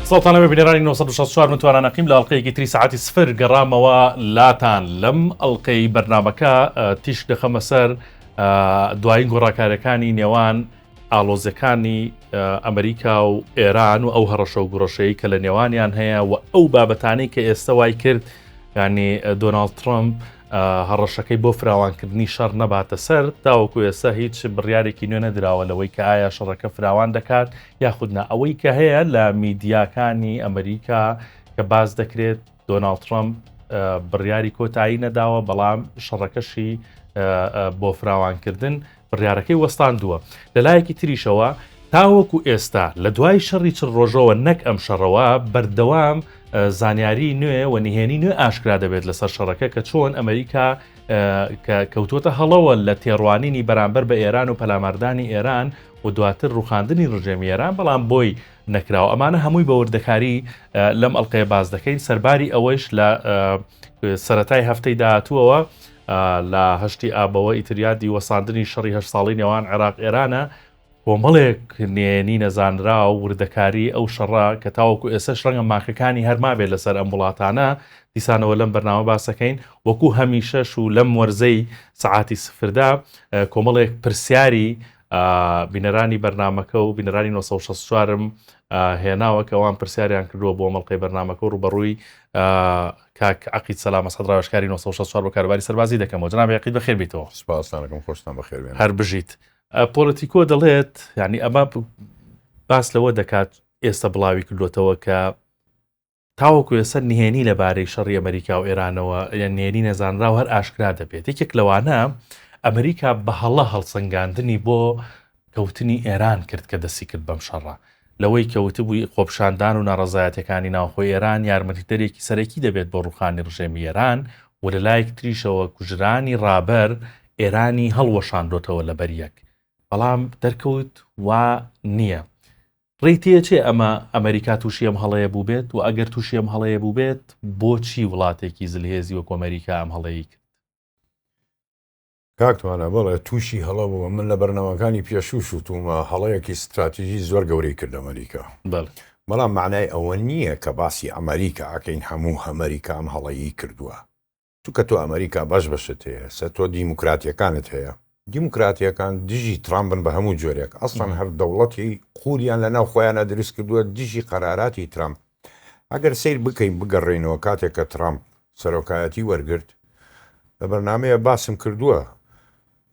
سڵاوتان لەبێ بینەرانی 964 من توانا نەقیم لە ئەڵلقەیەکی تری سەعاتی سفر گەڕامەوە لاتان لەم ئەڵلقەی بەرنمەکە تیشک دەخەمە سەر دوایین گۆڕاکارەکانی نێوان ئاڵۆزیەکانی ئەمریکا و ئێران و ئەو هەڕەشە و گوڕەشەی کە لە نێوانیان هەیە و ئەو بابەتانەی کە ئێستا وای کرد ینی دۆناڵد ترەمپ هەڕەشەکەی بۆ فراوانکردنی شەڕ نەباتە سەر تاوەکو ئێستا هیچ بڕیارێکی نوێ نەدراوە لەوەی کە ئایا شەڕەکە فراوان دەکات یاخود نا ئەوەی کە هەیە لە میدیاکانی ئەمریکا کە باس دەکرێت دۆناڵد ترەمپ بڕیاری کۆتایی نەداوە بەڵام شەڕەکەشی بۆ فراوانکردن بڕیارەکەی وەستاندووە. لەلایەکی تریشەوە تاوەکو ئێستا لە دوای شەڕی چل ڕۆژەوە نەک ئەم شەڕەوە بەردەوام زانیاری نوێ و نهێنی نوێ ئاشکرا دەبێت لەسەر شەڕەکە کە چۆن ئەمریکا کە کەوتووەتە هەڵەوە لە تێڕوانینی بەرامبەر بە ئێران و پەلاماردانی ئێران و دواتر ڕوخاندنی ڕژێمی ئێران بەڵام بۆی نەکراوە ئەمانە هەمووی بە وردەکاری لەم ئەڵلقەیە باس دەکەین سەرباری ئەوەیش لە سەتای هەفتەی داهاتووەوە لە هەشتی ئابەوە ئیتر یادی وەساندنی شەڕی هەشت ساڵی نێوان عێراق ئێرانە، کۆمەڵێک نهێنی نەزانراو وردەکاری ئەو شەڕە کە تاوەکو ئێستەش ڕەنگە ماکەکانی هەر مابێت لەسەر ئەم وڵاتانە دیسانەوە لەم بەرنامە باسەکەین وەکو هەمیشەش و لەم وەرزەی سەعاتی سفردا کۆمەڵێک پرسیاری بینەرانی بەرنامەکە و بینەرانی 964م هێناوە کە ئەوان پرسیاریان کردووە بۆ مەڵقەی بەرنامەکە و ڕوبەڕووی کاک عەقید سەلام ئەسعەد ڕاوێژکاری 964 بۆ کاروباری سەربازی دەکەمەوە. جەنابی عەقید بەخێر بیتەوە. سپاستان ئەکەم خۆشتان بەخێر بێن. هەر بژیت. پۆلەتیکۆ دەڵێت یعنی ئەمە باس لەوە دەکات ئێستا بڵاوی کردوێتەوە کە تاوەکو ئێستا نهێنی لەبارەی شەڕی ئەمریکا و ئێرانەوە یان نهێنی نەزانراو هەر ئاشکرا دەبێت یەکێک لەوانە ئەمریکا بە هەڵە هەڵسەنگاندنی بۆ کەوتنی ئێران کرد کە دەستی کرد بەم شەڕە، لەوەی کە وتبووی خۆپیشاندان و ناڕەزایەتیەکانی ناوخۆی ئێران یارمەتیدەرێکی سەرەکی دەبێت بۆ ڕووخانی ڕژێمی ئێران و لە لایەک تریشەوە کوژرانی ڕابەر ئێرانی هەڵوەشاندۆتەوە لەبەر یەک بەڵام دەرکەوت وا نییە. ڕێی تێچێ ئەمە ئەمریکا تووشی ئەم هەڵەیە بووبێت و ئەگەر تووشی ئەم هەڵەیە بووبێت بۆچی وڵاتێکی زلهێزی وەکو ئەمریکا ئەم هەڵەی کرد؟ کاک توانا، بەڵێ تووشی هەڵە بووە، من لە بەرنامەکانی پێشووش وتوومە هەڵەیەکی ستراتیژی زۆر گەورەی کرد ئەمەریکا، بەڵام مەعنای ئەوە نییە کە باسی ئەمەریکا ئەکەین هەموو هەمەریکا ئەم هەڵەیەی کردووە، چونکە تۆ ئەمەریکا بەش بەشت هەیە، سە تۆ دیموکراتیەکانت هەیە، دیموکراتیەکان دژی ترامپن بە هەموو جۆرێک، ئەسڵەن هەر دەوڵەتی قوولیان لە ناو خۆیانا دروست کردووە دژی قەراراتی ترامپ، ئەگەر سەیر بکەین بگەڕێینەوە کاتێک کە ترامپ سەرۆکایەتی وەرگرت لە بەرنامەیە باسم کردووە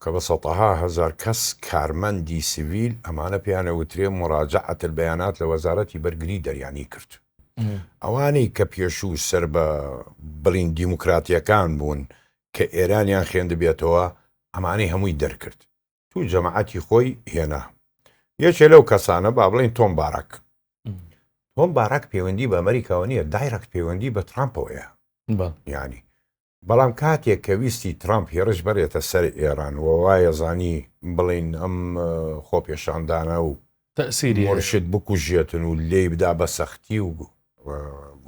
کە بە سەتەها هەزار کەس کارمەندی سڤیل ئەمانە پێیان ئەوترێ مراجعة البیانات لە وەزارەتی بەرگری دەریانی کرد ئەوانەی کە پێشوو سەر بە بڵین دیموکراتیەکان بوون کە ئێرانیان خوێندبێتەوە ئەمانەی هەمووی دەرکرد تو جەماعەتی خۆی هێنا یەکێ لەو کەسانە با بڵین تۆم باراک تۆم باراک پەیوەندی بە ئەمریکاوە نییە direct پەیوەندی بە ترامپەوەیە ینی بەڵام کاتێک کە ویستی ترامپ هێرش بەرێتە سەر ئێران و وایە زانی بڵین ئەم خۆپێشاندانە و مورشد بکوژێتن و لێی بدا بە سەختی و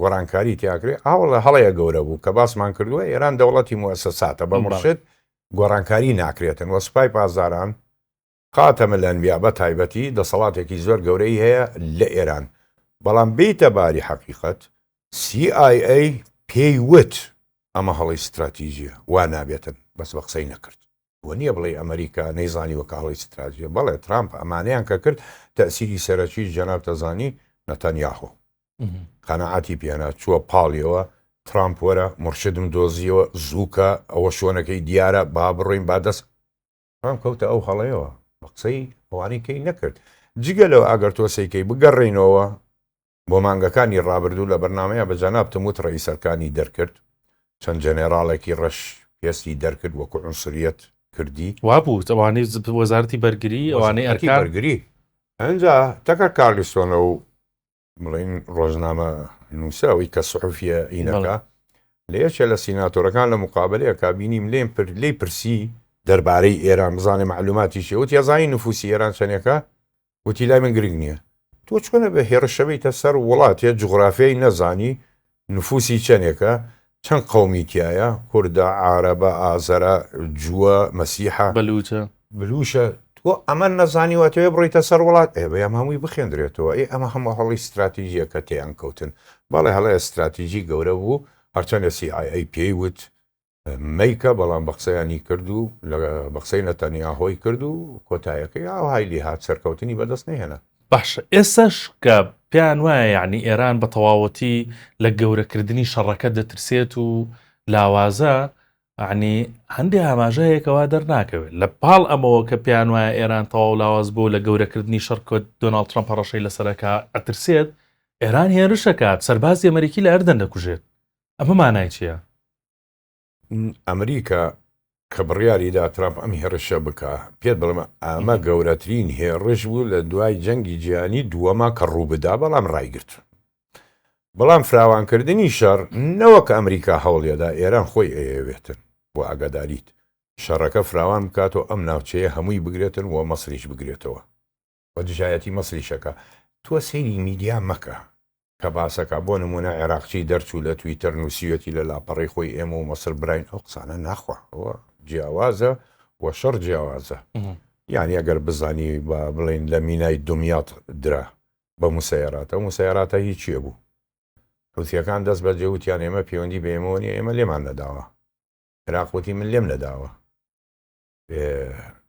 گۆڕانکاری تیاکرێ ئاوڵە هەڵەیە گەورە بوو کە باسمان کردووە ئێران دەوڵەتی موسەساتە بە مورشد گۆڕانکاری ناکرێتن و سوپای پاسداران خاتم الانبیا بە تایبەتی دەسەڵاتێکی زۆر گەورەی هەیە لە ئێران بەڵام بێیتە باری حەقیقەت سی ئای ئەی پێی وت ئەمە هەڵەی ستراتیجیە وا نابێتن بەس بە قسەی نەکرد وە نییە بڵێ ئەمریکا نەیزانیوە کە هەڵەی ستراتیجیە بەڵێ ترامپ ئەمانەیان کە کرد تەئسیری سەرەکی جەنابتەزانی نەتەنیاهۆ قەناعەتی پێنا چووە پاڵیەوە ترامپ وەرە مورشدم دۆزیەوە زووکە ئەوە شۆنەکەی دیارە با بڕۆین با دەست ترامپ کەوتە ئەو هەڵەیەوە بە قسەی ئەوانەی کەی نەکرد جگە لەوە ئەگەر تۆ سەیکەی بگەڕێینەوە بۆ مانگەکانی ڕابردوو لە بەرنامەیە بە جەنابتم وت ڕەئیس ئەرکانی دەرکرد چەند جەنێراڵێکی ڕەش پێستی دەرکرد وەکو عنسریەت کردی وابوو ئەوانەی وەزارەتی بەرگری ئەوانەی ئەرکان بەرگری ئەنجا تەکەر کارلیسۆنە و بڵین ڕۆژنامە نووسە ئەوەی کە سحوفیە ئینەکە لە یەکێ لە سیناتۆرەکان لە مقابلەیەکا بینیم لێم پر لێی پرسی دەربارەی ئێران بزانێ معلوماتی چیە وتی ئەزانی نفوسی ئێران چەنێکە وتی لای من گرنگ نییە تۆ چۆنە بە هێڕشەویتە سەر وڵاتێ جوغرافیای نەزانی نفوسی چەنێکە چەند قەومی تایە کوردە عارەبە ئازەرە جووە مەسیحە بەلوچە بلوشە تۆ. تۆ ئەمە نەزانیوە تەوێ بڕۆیتە سەر وڵات ئێ بەیام هەمووی بخێندرێتەوە ئێ ئەمە هەموو هەڵی ستراتیژیە کە تێیان کەوتن بەڵێ هەڵەیە ستراتیژی گەورە بوو هەرچەندە سی ئای ئەی پێی وت مەیکە بەڵام بە قسەیانی کرد و بە قسەی نەتەنیاهۆی کرد و کۆتایەکەی ئاوهای لێ هات سەرکەوتنی بەدەست نەهێنا. باشە ئێسەش کە پێیان وایە یانی ئێران بە تەواوەتی لە گەورەکردنی شەڕەکە دەترسێت و لاوازە یانی هەندێ ئاماژە هەیە کەوا دەرناکەوێت لە پاڵ ئەمەوە کە پێیان وایە ئێران تەواو لاواز بوو لە گەورەکردنی شەڕ کە دۆناڵد ترەمپ هەڕەشەی لەسەرەکە ئەترسێت ئێران هێرشەکات سەربازی ئەمریکی لە ئەردەن دەکوژێت ئەمە مانای چییە؟ ئەمریکا کە بڕیاری دا ترامپ ئەم هێڕشە بکا، پێت بڵێم ئەمە گەورەترین هێڕش بوو لە دوای جەنگی جیهانی دووەما کە ڕووبدا، بەڵام ڕایگرت. بەڵام فراوانکردنی شەڕ نەوەک ئەمریکا هەوڵیەدا، ئێران خۆی ئەیەوێتن بۆ ئاگاداریت شەڕەکە فراوان بکات و ئەم ناوچەیە هەمووی بگرێتن و مەسریش بگرێتەوە. و دژایەتی مەسریش ئەکا تۆ سەیری میدیا مەکە کە باسەکا بۆ نمونە عێراقچی دەرچوو لە تویتەر نوسیویەتی لە لاپەڕەی خۆی ئێمە و مەسر براین ئەو قسانە ناخوا ئەوە جیاوازە و شەڕ جیاوازە یانی ئەگەر بزانی با بڵێین لە مینای دمیاط درا بە مسەیەرات ئەو مسەیەراتە هی کێ بوو حوسیەکان دەست بەجێ وتیان ئێمە پەیوەندی بە ئێمەوە نیە ئێمە لێمان نەداوە عێراق وتی من لێم نەداوە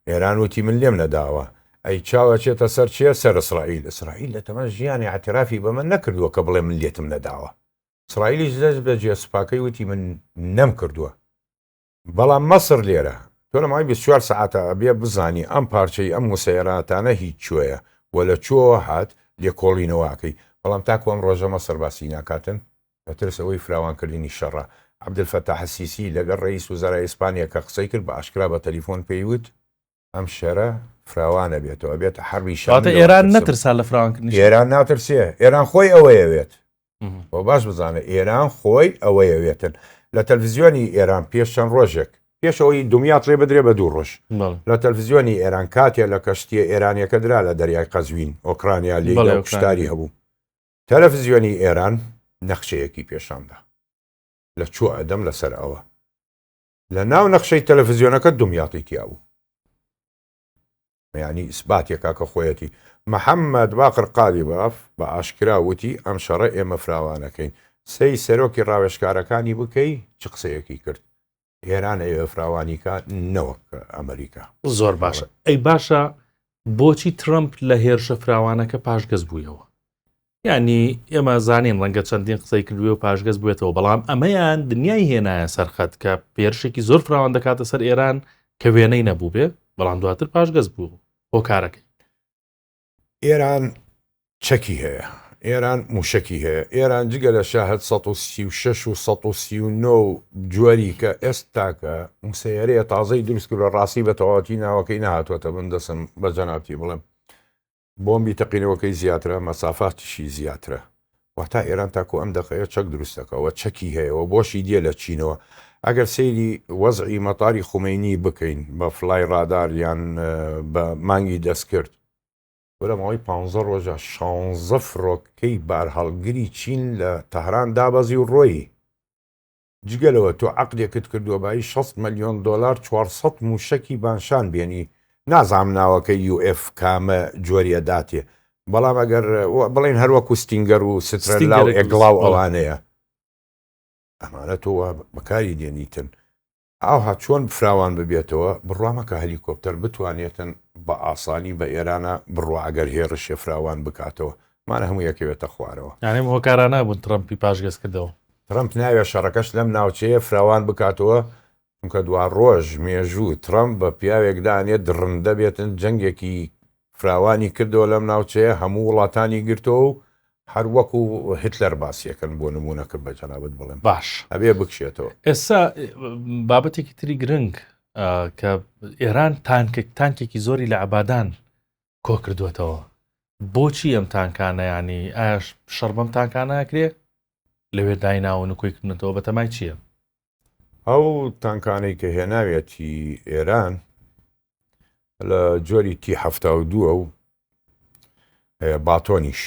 ئێران وتی من لێم نەداوە. ئەی چاو ئەچێتە سەر چێ؟ سەر ئیسرائیل. ئیسرائیل لە تەمەن ژیانی ئیعترافی بەمە نەکردووە کە بڵێ من لێتم نەداوە. ئیسرائیلیش دەست بەجێ سوپاکەی وتی من نەم کردووە. بەڵام مەسر لێرە تۆ لە ماوەی 24 سەعاتە ئەبێ بزانی ئەم پارچەی ئەم موسەیەراتانە هی کوێیە و لە کوێوە هات لێکۆڵینەوە ئەکەی. بەڵام تاکو ئەم ڕۆژە مەسر باسی ناکاتن. لە ترس ئەوەی فراوانکردنی شەڕە. عەبدولفەتاح سیسی لەگەڵ رەئیس وزەرای ئیسپانیا کە قسەی کرد بە ئاشکرا بە تەلیفۆن پێی وت، ئەم شەرە فراوان ئەبێتەوە، ئەبێتە حەربی شەمل. واتە ئێران نەترسا لە فراوانکردنی شەڕ؟ ئێران ناترسێ، ئێران خۆی ئەوەیەوێت. بۆ باش بزانە ئێران خۆی ئەوەیەوێتن. لە تەلفزیۆنی ئێران پێش چەند ڕۆژێک، پێش ئەوەی دومیات لێ بدرێ بە دوو ڕۆژ، لە تەلفزیۆنی ئێران کاتێ لە کەشتییە ئێرانییەکە درا لە دەریای قەزوین، ئۆکرانیا لێی دا و کوشتاری هەبوو. تەلەفزیۆنی ئێران نەخشەیەکی پێشاندا لە چوە ئەدەم لەسەر ئەوە لە ناو نەخشەی تەلەفزیۆنەکە دومیاتی تیا بوو یعنی ئیسباتێکا کە خۆیەتی محەممەد باقر قالیباف بە ئاشکرا وتی ئەم شەڕە ئێمە فراوانەکەین سەی سەرۆکی ڕاوێژکارەکانی بکەی چ قسەیەکی کرد ئێران ئەیەوێ فراوانی کا نەوەک ئەمریکا. زۆر باشە ئەی باشە بۆچی ترەمپ لە هێرشە فراوانەکە پاشگەز بوویەوە؟ یعنی ئێمە زانین ڕەنگە چەندین قسەی کردوێ و پاشگەز بوێتەوە بەڵام ئەمەیان دنیای هێنایە سەرخەت کە هێرشێکی زۆر فراوان دەکاتە سەر ئێران کە وێنەی نەبوو بێ بەڵام دواتر پاشگەز بوو هۆکارەکەی. ئێران چەکی هەیە، ئێران مووشەکی هەیە، ئێران جگە لە شاهد 136 و 139 و جۆری کە ئێستاکە موسەیەرەیە تازەی دروست کردوە ڕاستی بە تەواوەتی ناوەکەی نەهاتوەتە بن دەسم بە جەنابتی بڵێم بۆمبی تەقینەوەکەی زیاترە مەسافاتیشی زیاترە واتا ئێران تاکو ئەم دەقەیە چەک دروست دەکا و چەکی هەیە و بۆشی دیە لە چینەوە ئەگەر سەیری وەزعی مەتاری خومەینی بکەین بە فلای ڕادار یان بە مانگی دەستکرد بۆ لە ماوەی پانزە ڕۆژە شانزە فڕۆکەی بارهەڵگری چین لە تەهران دابەزی و ڕۆیی. جگە لەوە تۆ عەقدێکت کردووە بایی 60 ملیۆن دۆلار 400 مووشەکی بانشان بێنی نازانم ناوەکەی یو ئێف کامە جۆریە داتێ بەڵام ئەگەر بڵێن هەر وەکو ستینگەر و سترەلا و ئێگڵا و ئەوانەیە ئەمانە تۆ وا بەکاری دێنیتن ئاوها چۆن فراوان ببێتەوە بڕوا مەکە هەلیکۆپتەر بتوانێتن بە ئاسانی بە ئێرانە بڕوا ئەگەر هێڕشێ فراوان بکاتەوە مانە هەموو یەکەوێتە خوارەوە. یانی ئەم هۆکارانە بوون ترەمپی پاشگەز کردەوە. ترەمپ ناوێ شەڕەکەش لەم ناوچەیە فراوان بکاتەوە چونکە دوا ڕۆژ مێژوو ترەمپ بە پیاوێک دانێ دڕندە بێتن جەنگێکی فراوانی کردەوە لەم ناوچەیە هەموو وڵاتانی گرتەوە و هەر وەکو هیتلەر باسیەکەن بۆ نموونە کە بە جەنابت بڵێم باش ئەبێ بکشێتەوە. ئێستا بابەتێکی تری گرنگ کە ئێران تانکێک تانکێکی زۆری لە عەبادان کۆکردووەتەوە بۆچی ئەم تانکانە ینی ئایا شەڕ بەم تانکانە ئەکرێ لەوێ دایناون و کۆی کردنەوە بەتەمای چییە؟ ئەو تانکانەی کە هێناویەتی ئێران لە جۆری تی 72 و باتۆنیش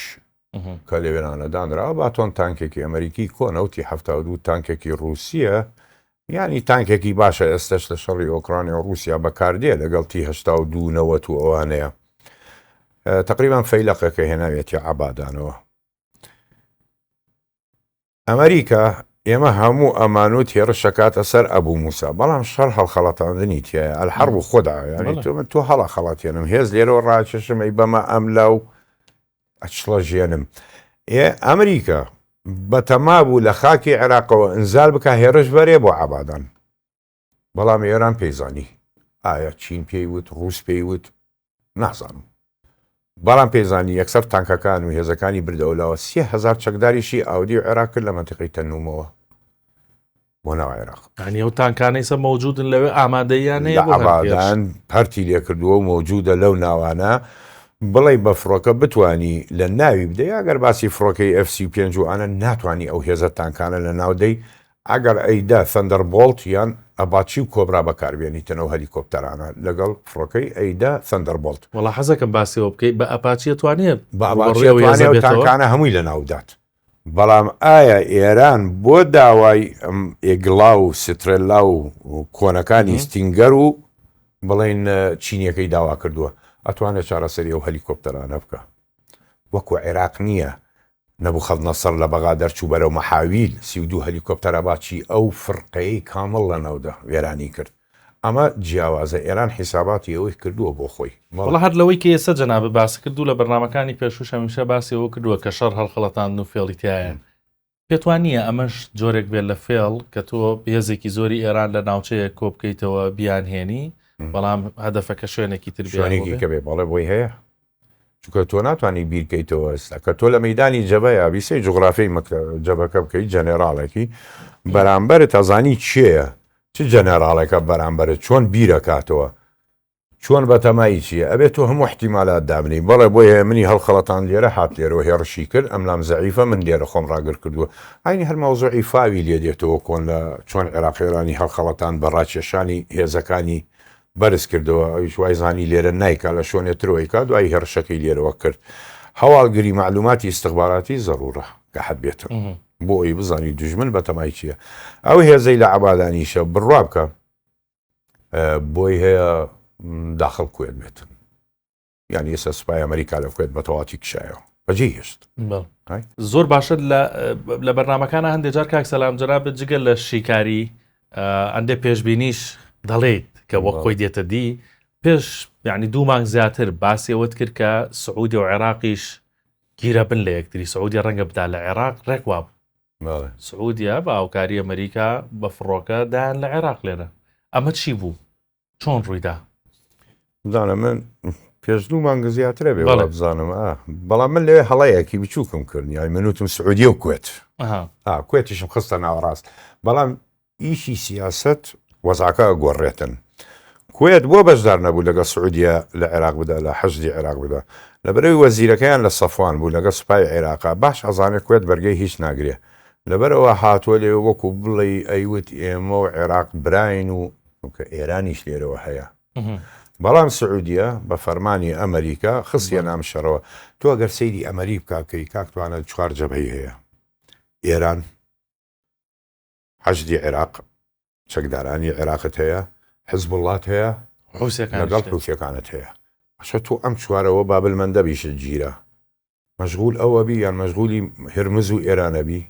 کە لەوێرانە دانرا باتۆن تانکێکی ئەمریکی کۆنە و تی 72 تانکێکی رووسیە. یانی تانکێکی باشە ئێستەش لە شەڕی ئۆکرانیا و ڕووسیا بەکاردێ لەگەڵ تی 82 نەوەت و ئەوانەیە تقریبان فەیلەقەکە هێناوێتی عبادانەوە ئەمریکا ئێمە هەموو ئەمانوت هێڕشەکاتە سەر ئەبوو موسا بەڵام شەڕ هەڵخەڵەتاندنی تایە الحرب خدعة یعنی تۆ من تۆ هەڵە خەڵاتێنم هێز لێرەوە ڕاکێشم ئەی بەمە ئەم لاو ئەچڵەژێنم. ئێ ئەمریکا بەتەما بوو لە خاکی عێراقەوە ئینزال بکا هێرش بەرێ بۆ عەبادان. بەڵام ئێران پێی زانی. ئایا چین پێی وت، ڕووس پێی وت؟ نازانم. بەڵام پێی زانی یەکسەر تانکەکان و هێزەکانی بردەوە لاوە 3000 چەکداریشی ئاودی و عێراق کرد لە مەنتیقەی تەنومەوە. بۆ ناو عێراق. یانی ئەو تانکانەی سە مەوجودن لەوێ ئامادەییان هەیە بۆ هەر هێرش؟ لە عەبادان پەرتی لێکردووە و مەوجودە لەو ناوانە، بڵێی بە فڕۆکە بتوانی لە ناوی بدەی، ئەگەر باسی فڕۆکەی ئێف 35 و ئانە ناتوانی ئەو هێزە تانکانە لە ناو دەی، ئەگەر ئەیدا ثەندەربۆڵت یان ئەباچی و کۆبرا بەکاربێنیتن ئەو هەلیکۆپتەرانە لەگەڵ فڕۆکەی ئەیدا ثەندەربۆڵت. وەڵا حەزەکەم باسی ئەوە بکەی بە ئەپاچی ئەتوانێ بە ئەپاچی ئەتوانێ ئەو تانکانە هەمووی لە ناو بدات. بەڵام ئایا ئێران بۆ داوای ئێگڵا و سترێلا و کۆنەکانی ستینگەر و بڵێن چینیەکەی داوا کردووە ئەتوانێت چارەسەری ئەو هەلیکۆپتەرانە بکە وەکو عێراق نییە نەبوخەدنەسەر لە بەغا دەرچوو بەرەو مەحاویل 32 هەلیکۆپتەرە باچی ئەو فرقەیەی کامڵ لە ناودا وێرانی کرد ئەمە جیاوازە ئێران حیساباتی ئەوەی کردووە بۆ خۆی. وەڵا هەر لەوەی کە ئێستا جەنابت باست کرد و لە بەرنامەکانی پێشووش هەمیشە باسی ئەوە کردووە کە شەڕ هەڵخەڵەتاندن و فێڵی تیایە پێت وا نییە ئەمەش جۆرێک بێت لە فێڵ کە تۆ هێزێکی زۆری ئێران لە ناوچەیەک کۆ بکەیتەوە بیانهێنی بەڵام هەدەفەکە شوێنێکی تر بێ شوێنێکی کە بێ بەڵێ بۆی هەیە چونکە تۆ ناتوانانی بیرکەیتەوە ئێستا کە تۆ لە مەدانی جەبەیە بیسەی جوگرافی جەبەکە بکەیت جەنێراڵێکی بەرامبەرت ئەزانی کێیە چ جەنەراڵێکە بەرامبەرت چۆن بیرەکاتەوە چۆن بەتەمای چیە ئەبێت تۆ هەموو احتیمالات دابنێی بەڵێ بۆیە منی هەڵخەڵەتان لێرە هات لێرەوە هێڕشی کرد ئەملام زەعیفە من لێرە خۆم ڕاگر کردووە عەینی هەر مەوزوعی فاوی لێ دێتەوە کۆن لە چۆن عێراق ئێرانی هەڵخەڵەتان بە ڕاکێشانی هێزەکانی بەرز کردەوە ئەویش وای زانی لێرە نایکا لە شۆنێ ترەوە ئەیکا دوایی هێڕشەکەی لێرەوە کرد هەواڵگری مەعلوماتی ئیستخباراتی زەڕوڕە کە حەد بێتن بۆ ئەوی بزانی دوژمن بەتەمای چییە ئەو هێزەی لە عەبادانیشە بڕوا بکە بۆی هەیە داخڵ کوێت بێتن یعنی ئێستا سوپای ئەمریکا لە کوێت بەتەواتی کشایەوە بەجێی هێشت. زۆر باشە لە بەرنمەکانە هەندێک جار کاک سەلام جەنابت جگە لە شیکاری ئەندێ پێشبینیش دەڵێیت کە وەک خۆی دێتە دی پێش یعنی دوو مانگ زیاتر باسی ئەوەت کرد کە سعودی و عێراقیش گیرە بن لە یەکتری سعودی ڕەنگە بدا لە عێراق ڕێک وابوو سعودیە بە هاوکاری ئەمریکا بە فڕۆکە دایان لە عێراق لێرە ئەمە چی بوو چۆن ڕوویدا؟ بزانە من پێش دوو مانگ زیاترە بێ بەڵێ بزانم بەڵام من لەوێ هەڵەیەکی بچووکم کرد یانی من وتم سعودیە و کوێت کوێتیشم خستە ناوەڕاست بەڵام ئیشی سیاست وەزعەکە گۆڕێتن کوێت بۆ بەشدار نەبوو لەگەڵ سعودیە لە عێراق بدا لە حەشدی عێراق بدا لەبەرەوەی وەزیرەکەیان لە سەفوان بوو لەگەڵ سوپای عێراقا باش ئەزانێ کوێت بەرگەی هیچ ناگرێ لەبەرئەوە هاتووە لێ وەکو بڵێی ئەیوت ئێمە و عێراق براین و چونکە ئێرانیش لێرەوە هەیە بەڵام سعودیە بە فەرمانی ئەمریکا خستیە نام شەڕەوە تۆ ئەگەر سەیری ئەمریکا بکەی کاک توانە چوار جەبهەی هەیە ئێران حەشدی عێراق چەکدارانی عێراقت هەیە حزبوڵات هەیە لەگەڵ حوسیەکانت هەیە باشە تۆ ئەم چوارەوە بابل مەندەبیشت گیرا مەشغول ئەوە بی یان مەشغولی هرمز و ئێرانە بی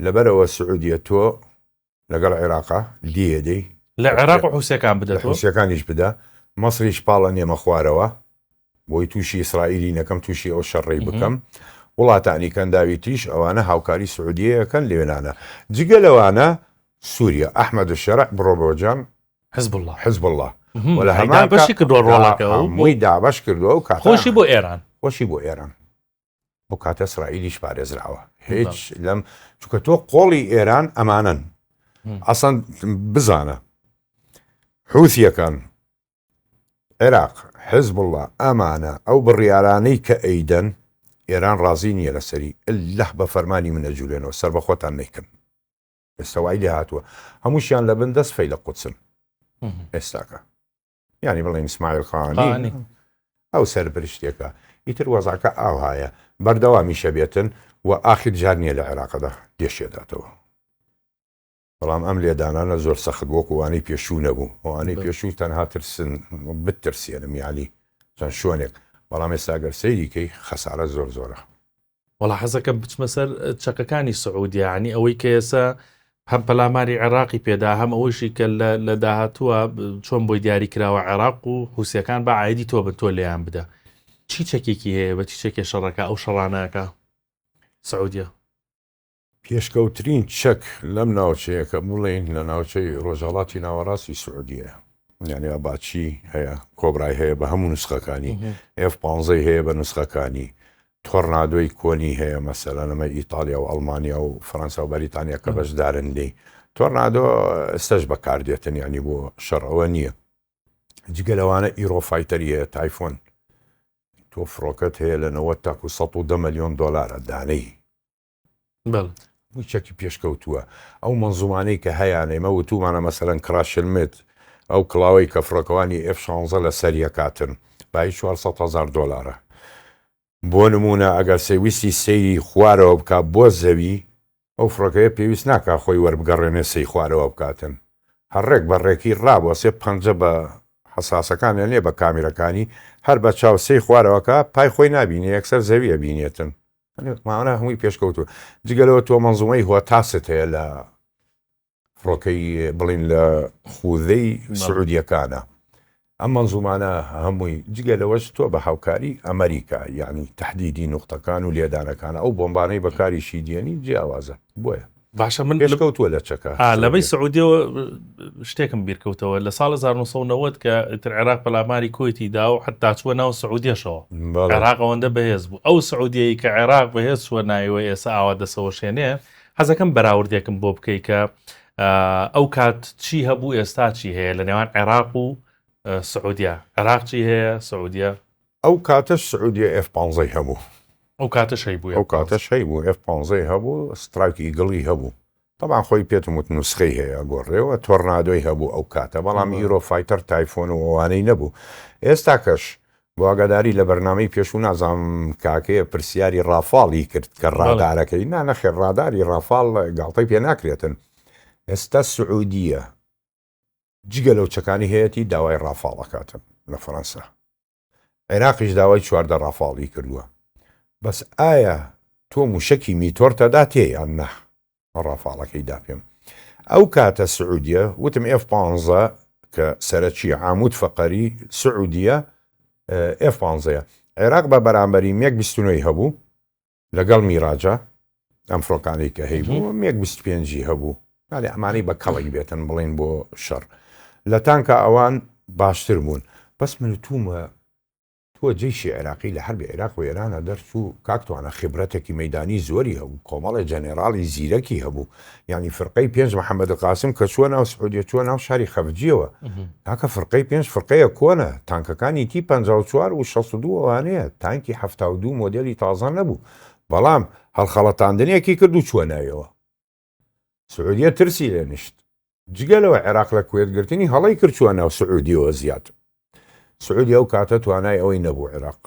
لەبەرئەوە سعودیە تۆ لەگەڵ عێراقا لێیە دەی لە عێراق و حوسیەکان بدە لە حوسیەکانیش بدە مەسریش پاڵە نێمە خوارەوە بۆی تووشی ئیسرائیلی نەکەم تووشی ئەو شەڕەی بکەم وڵاتانی کەنداوی تریش ئەوانە هاوکاری سعودیەکەن لێنانە جگە لەوانە سووریا ئەحمەد شەرع بڕۆ بۆجان حزب اللە حزب اللە وە لە هەمان دابەشی کردووە ڕۆڵەکە و هەمووی دابەش کردووە و کاتە خۆشی بۆ ئێران خۆشی بۆ ئێران ئەو کاتە ئیسرائیلیش پارێزراوە هیچ لەم چونکە تۆ قۆڵی ئێران ئەمانن ئەسەن بزانە حوثیەکان عێراق حزب اللە ئەمانە ئەو بڕیارانەی کە ئەیدەن ئێران ڕازی نییە لەسەری اللە بە فەرمانی منە جولێنەوە سەربەخۆتان نەیکەن ئێستا وای لێ هاتووە هەمووشیان لە بن دەست فەیلە قودسن ئێستاکە یعنی بڵێن ئیسماعیل خانی ئەو سەرپرشتێکە ئیتر وەزعەکە ئاوهایە بەردەوامیشە بێتن و ئاخر جار نییە لە عێراقدا لێشێداتەوە. بەڵام ئەم لێدانانە زۆر سەخت وەکو ئەوانەی پێشوو نەبوو ئەوانەی پێشوو تەنها ترسن بترسێنم یانی چەند شوێنێک بەڵام ئێستا گەر سەیری کەی خەسارە زۆر زۆرە. وەڵا حەزەکەم بچمە سەر چەکەکانی سعودیە یانی ئەوەی کە ئێستا هەم پەلاماری عێراقی پێدا هەم ئەوەیشی کە لە داهاتووە چۆن بۆی دیاری کراوە عێراق و حوسیەکان بە عایدی تۆ بن تۆ لێیان بدە چی چەکێکی هەیە بە چی چەکێ شەڕەکە ئەو شەڕانەکە سعودیە؟ پێشکەوترین چەک لەم ناوچەیە کە بڵێین لە ناوچەی ڕۆژهەڵاتی ناوەڕاستی سعودیەیە یعنی ئاباچی هەیە کۆبرای هەیە بە هەموو نسخەکانی ئف پانزەی هەیە بە نسخەکانی تۆرنادۆی کۆنی هەیە مەسەلەن ئەمە ئیتالیا و ئەڵمانیا و فەرەنسا و بەریتانیا کە بەشدارن لێی تۆرنادۆ ئێستاش بەکاردێتن یعنی بۆ شەڕ ئەوە نییە جگە لەوانە ئیرۆ فایتەری هەیە تایفۆن تۆ فڕۆکەت هەیە لە 90 تاکو 110 ملیۆن دلارە دانەی هەمووی چەکی پێشکەوتووە ئەو مەنزومانەی کە هەیانە ئێمە وتومانە مەسەلەن کراشلمت ئەو کڵاوەی کە فڕۆکەوانی ئێف شانزە لە سەریەکاتن بایی 400 هەزار دۆلارە بۆ نمونە ئەگەر سەیویستی سەیری خوارەوە بکا بۆ زەوی ئەو فڕۆکەیە پێویست ناکا خۆی وەربگەڕێنێ سەی خوارەوە بکاتن هەر ڕێک بە ڕێکی ڕابوەسێ پەنجە بە حەساسەکانیان لێ بە کامیرەکانی هەر بە چاو سەی خوارەوەکە پای خۆی نابینێ یەکسەر زەوی ئەبینێتن ماوەە هەمووی پێشکەوتووە جگە لەوە تۆ مەنزومەی هۆتاست هەیە لە فڕۆکەی بڵین لە خوزەی سعودیەکانە ئەم مەنزومانە هەمووی جگە لەوەش تۆ بە هاوکاری ئەمریکا یعنی تهدیدی نوقتەکان و لێدانەکان ئەو بۆمبانەی بەکاریشی دێنی جیاوازە بۆیە باشە من پێشکەوتووە لە چەکە لەبەی سعودیەوە شتێکم بیرکەوتەوە لە ساڵ 1990 کە ئیتر عێراق پەلاماری کوەیتی دا و حتا چووە ناو سعودیەشەوە عێراق ئەوەندە بەهێز بوو ئەو سعودیەی کە عێراق بەهێز چووە ناویەوە ئێستا ئاوا دەسەوەشێنێ حەزەکەم بەراوردێکم بۆ بکەی کە ئەو کات چی هەبوو ئێستا چی هەیە لە نێوان عێراق و سعودیە عێراق چی هەیە سعودیە ئەو کاتەش سعودیە ئێف پانزەی هەبوو. ئەو کاتەش هەیبوو ئەو کاتەش هەیبوو ئێف پانزەی هەبوو سترایک ئیگڵی هەبوو تەبعەن خۆی پێتم وت نوسخەی هەیە ئەگۆڕێ و تۆرنادۆی هەبوو ئەو کاتە بەڵام یورۆ فایتەر تایفۆن و ئەوانەی نەبوو ئێستاکەش بۆ ئاگاداری لە بەرنامەی پێشوو نازانم کاکەیە پرسیاری ڕافاڵی کرد کە ڕادارەکەی نا نەخێر ڕاداری ڕافاڵ گاڵتەی پێ ناکرێتن ئێستا سعودیە جگە لەو چەکانی هەیەتی داوای ڕافاڵ ئەکاتن لە فەرەنسا عێراقیش داوای 14 ڕافاڵی کردووە بەس ئایا تۆ موشەکی میتۆرتە داتێ یان نا ڕافاڵەکەی دا پێم ئەو کاتە سعودیە وتم ئێف 15 کە سەرەکی عامود فەقەری سعودیە ئێف 15 عێراق بە بەرامبەری مێک 29 هەبوو لەگەڵ میراجا ئەم فڕۆکانەی کە هەیبوو مێک 25 هەبوو یعنی ئەمانەی بە کەڵک بێتن بڵین بۆ شەڕ لە تانکا ئەوان باشتر بوون بەس من تومە تۆ جەیشی عێراقی لە حەربی عێراق و ئێرانە دەرچوو کاک توانا خیبرەتێکی مەیدانی زۆری هەبوو کۆمەڵێ جەنێراڵی زیرەکی هەبوو یانی فرقەی پێنج محەمەد قاسم کە چووە ناو سعودیە چووە ناو شاری خەفجیەوە کاکە فرقەی پێنج فرقەیە کۆنە تانکەکانی تی 54 و 62 ئەوانەیە تانکی 72 مۆدێلی تازە نەبوو بەڵام هەڵخەڵەتاندنێکی کرد و چووە ناویەوە سعودیە ترسی لێ نیشت جگە لەوە عێراق لە کوێت گرتنی هەڵەی کرد چووە ناو سعودیەوە زیاد سعودی ئەو کاتە توانای ئەوەی نەبوو عێراق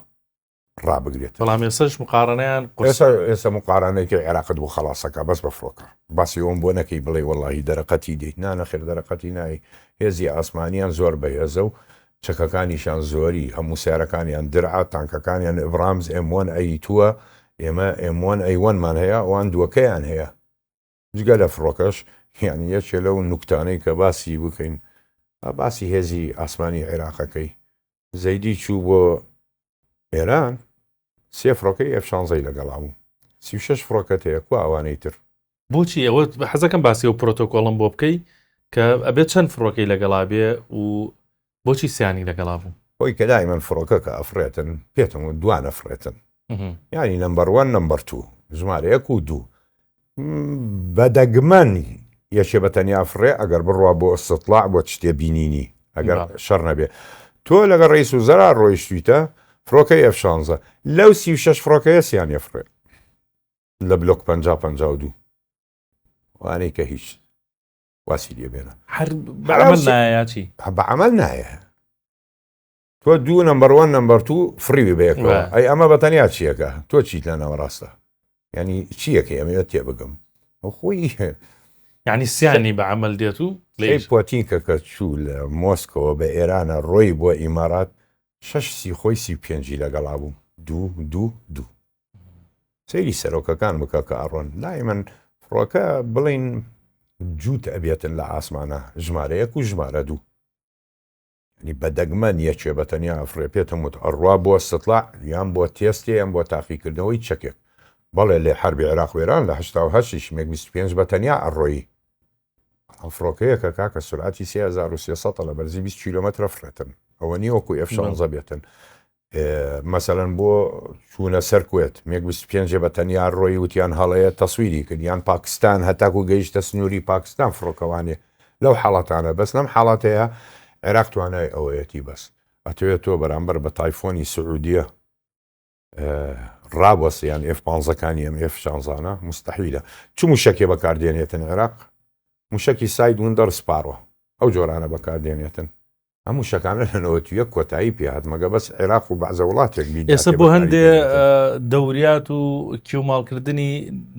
ڕابگرێت بەڵام ئێسش مقارنەیان ئێستا ئێستا مقارنەیەکی عێراقت بۆ خەڵاسەکە بەس بە فڕۆکە باسی ئەوم بۆ نەکەی بڵێ وەڵی دەرەقەتی دێیت نا نەخێر دەرەقەتی نای هێزی ئاسمانیان زۆر بەهێزە و چەکەکانیشان زۆری هەموو سیارەکانیان درعا تانکەکانیان ئبرامز ئێم وەن ئەی تووە ئێمە ئێم وەن ئەی وەنمان هەیە ئەوان دووەکەیان هەیە جگە لە فڕۆکەش یانی یەکێ لەو نوکتانەی کە باسی بکەین باسی هێزی ئاسمانی عێراقەکەی زەیدی چوو بۆ ئێران سێ فڕۆکەی ئێف شانزەی لەگەڵا بوو 36 فڕۆکەت هەیە کوا ئەوانەی تر بۆچی ئەوە حەزەکەم باسی ئەو پرۆتۆکۆڵم بۆ بکەی کە ئەبێت چەند فڕۆکەی لەگەڵا بێ و بۆچی سیانی لەگەڵا بوو؟ خۆی کە دایمەن فڕۆکە کە ئەفڕێتن پێتم وت دوان ئەفڕێتن یانی number one number two ژمارە یەک و دوو بە دەگمەن یەکێ بە تەنیا فڕێ ئەگەر بڕوا بۆ استطلاع بۆ شتێ بینینی ئەگەر شەڕ نەبێ تۆ لەگەڵ ڕئیس وزەرا ڕۆیشتویتە فڕۆکەی ئێف شانزە لەو 36 فڕۆکەیە سیان ئەفڕێ لە بلۆک 50 52 وانەی کە هیچ واسی لێ بێنە هەر بەعمل نایە یا چی بەعمل نایە تۆ دوو number one number two فڕیوی بەیەکەوە ئەی ئەمە بە تەنیا چیەکە تۆ چیت لە ناوەڕاستە ینی چیەکەی ئەمەوێت تێ بگەم خۆی. یعنی سیانی بە عمل دێت و لێی پۆتین کە کە چوو لە مۆسکەوە بە ئێرانە ڕۆی بۆ ئیمارات شەش سی خۆی 35ی لەگەڵا بوو دوو دوو دوو سەیری سەرۆکەکان بکە کە ئەڕۆن لای من فڕۆکە بڵین جووت ئەبێتن لە ئاسمانە ژمارە یەک و ژمارە دوو یانی بە دەگمەن یەکێ بە تەنیا ئەفڕێ پێتم وت ئەڕوا بۆ ستڵاع یان بۆ تێستێ یان بۆ تاقیکردنەوەی چەکێک بەڵێ لێ حەربی عێراق و ئێران لە 88 یش مێگ 25 بە تەنیا ئەڕۆیی بەڵام فڕۆکەیەکە کاکە سورعەتی 3300 لە بەرزی 20 کیلۆمەترە فڕێتن ئەوە نییە وەکو ئێف 16 بێتن مەسەلەن بۆ چوونە سەر کوێت مێگ 25 بە تەنیا ڕۆی وتیان هەڵەیە تەسویری کرد یان پاکستان هەتاکو گەیشتە سنووری پاکستان فڕۆکەوانێ لەو حاڵەتانە بەس لەم حاڵەتەیە عێراق توانای ئەوەیەتی بەس ئەتەوێت تۆ بەرامبەر بە تایفۆنی سعودیە ڕابەستی یان ئێف پانزەکانی ئەم ئێف شانزانە مستحیلە چ موشەکێ بەکاردێنێتن عێراق موشەکی ساید وندەر سپارۆ ئەو جۆرانە بەکاردێنێتن ئەم موشەکانە لە 91 کۆتایی پێهات مەگە بەس عێراق و بەعزە وڵاتێک بی ئێستا بۆ هەندێ دەوریات و کیوماڵکردنی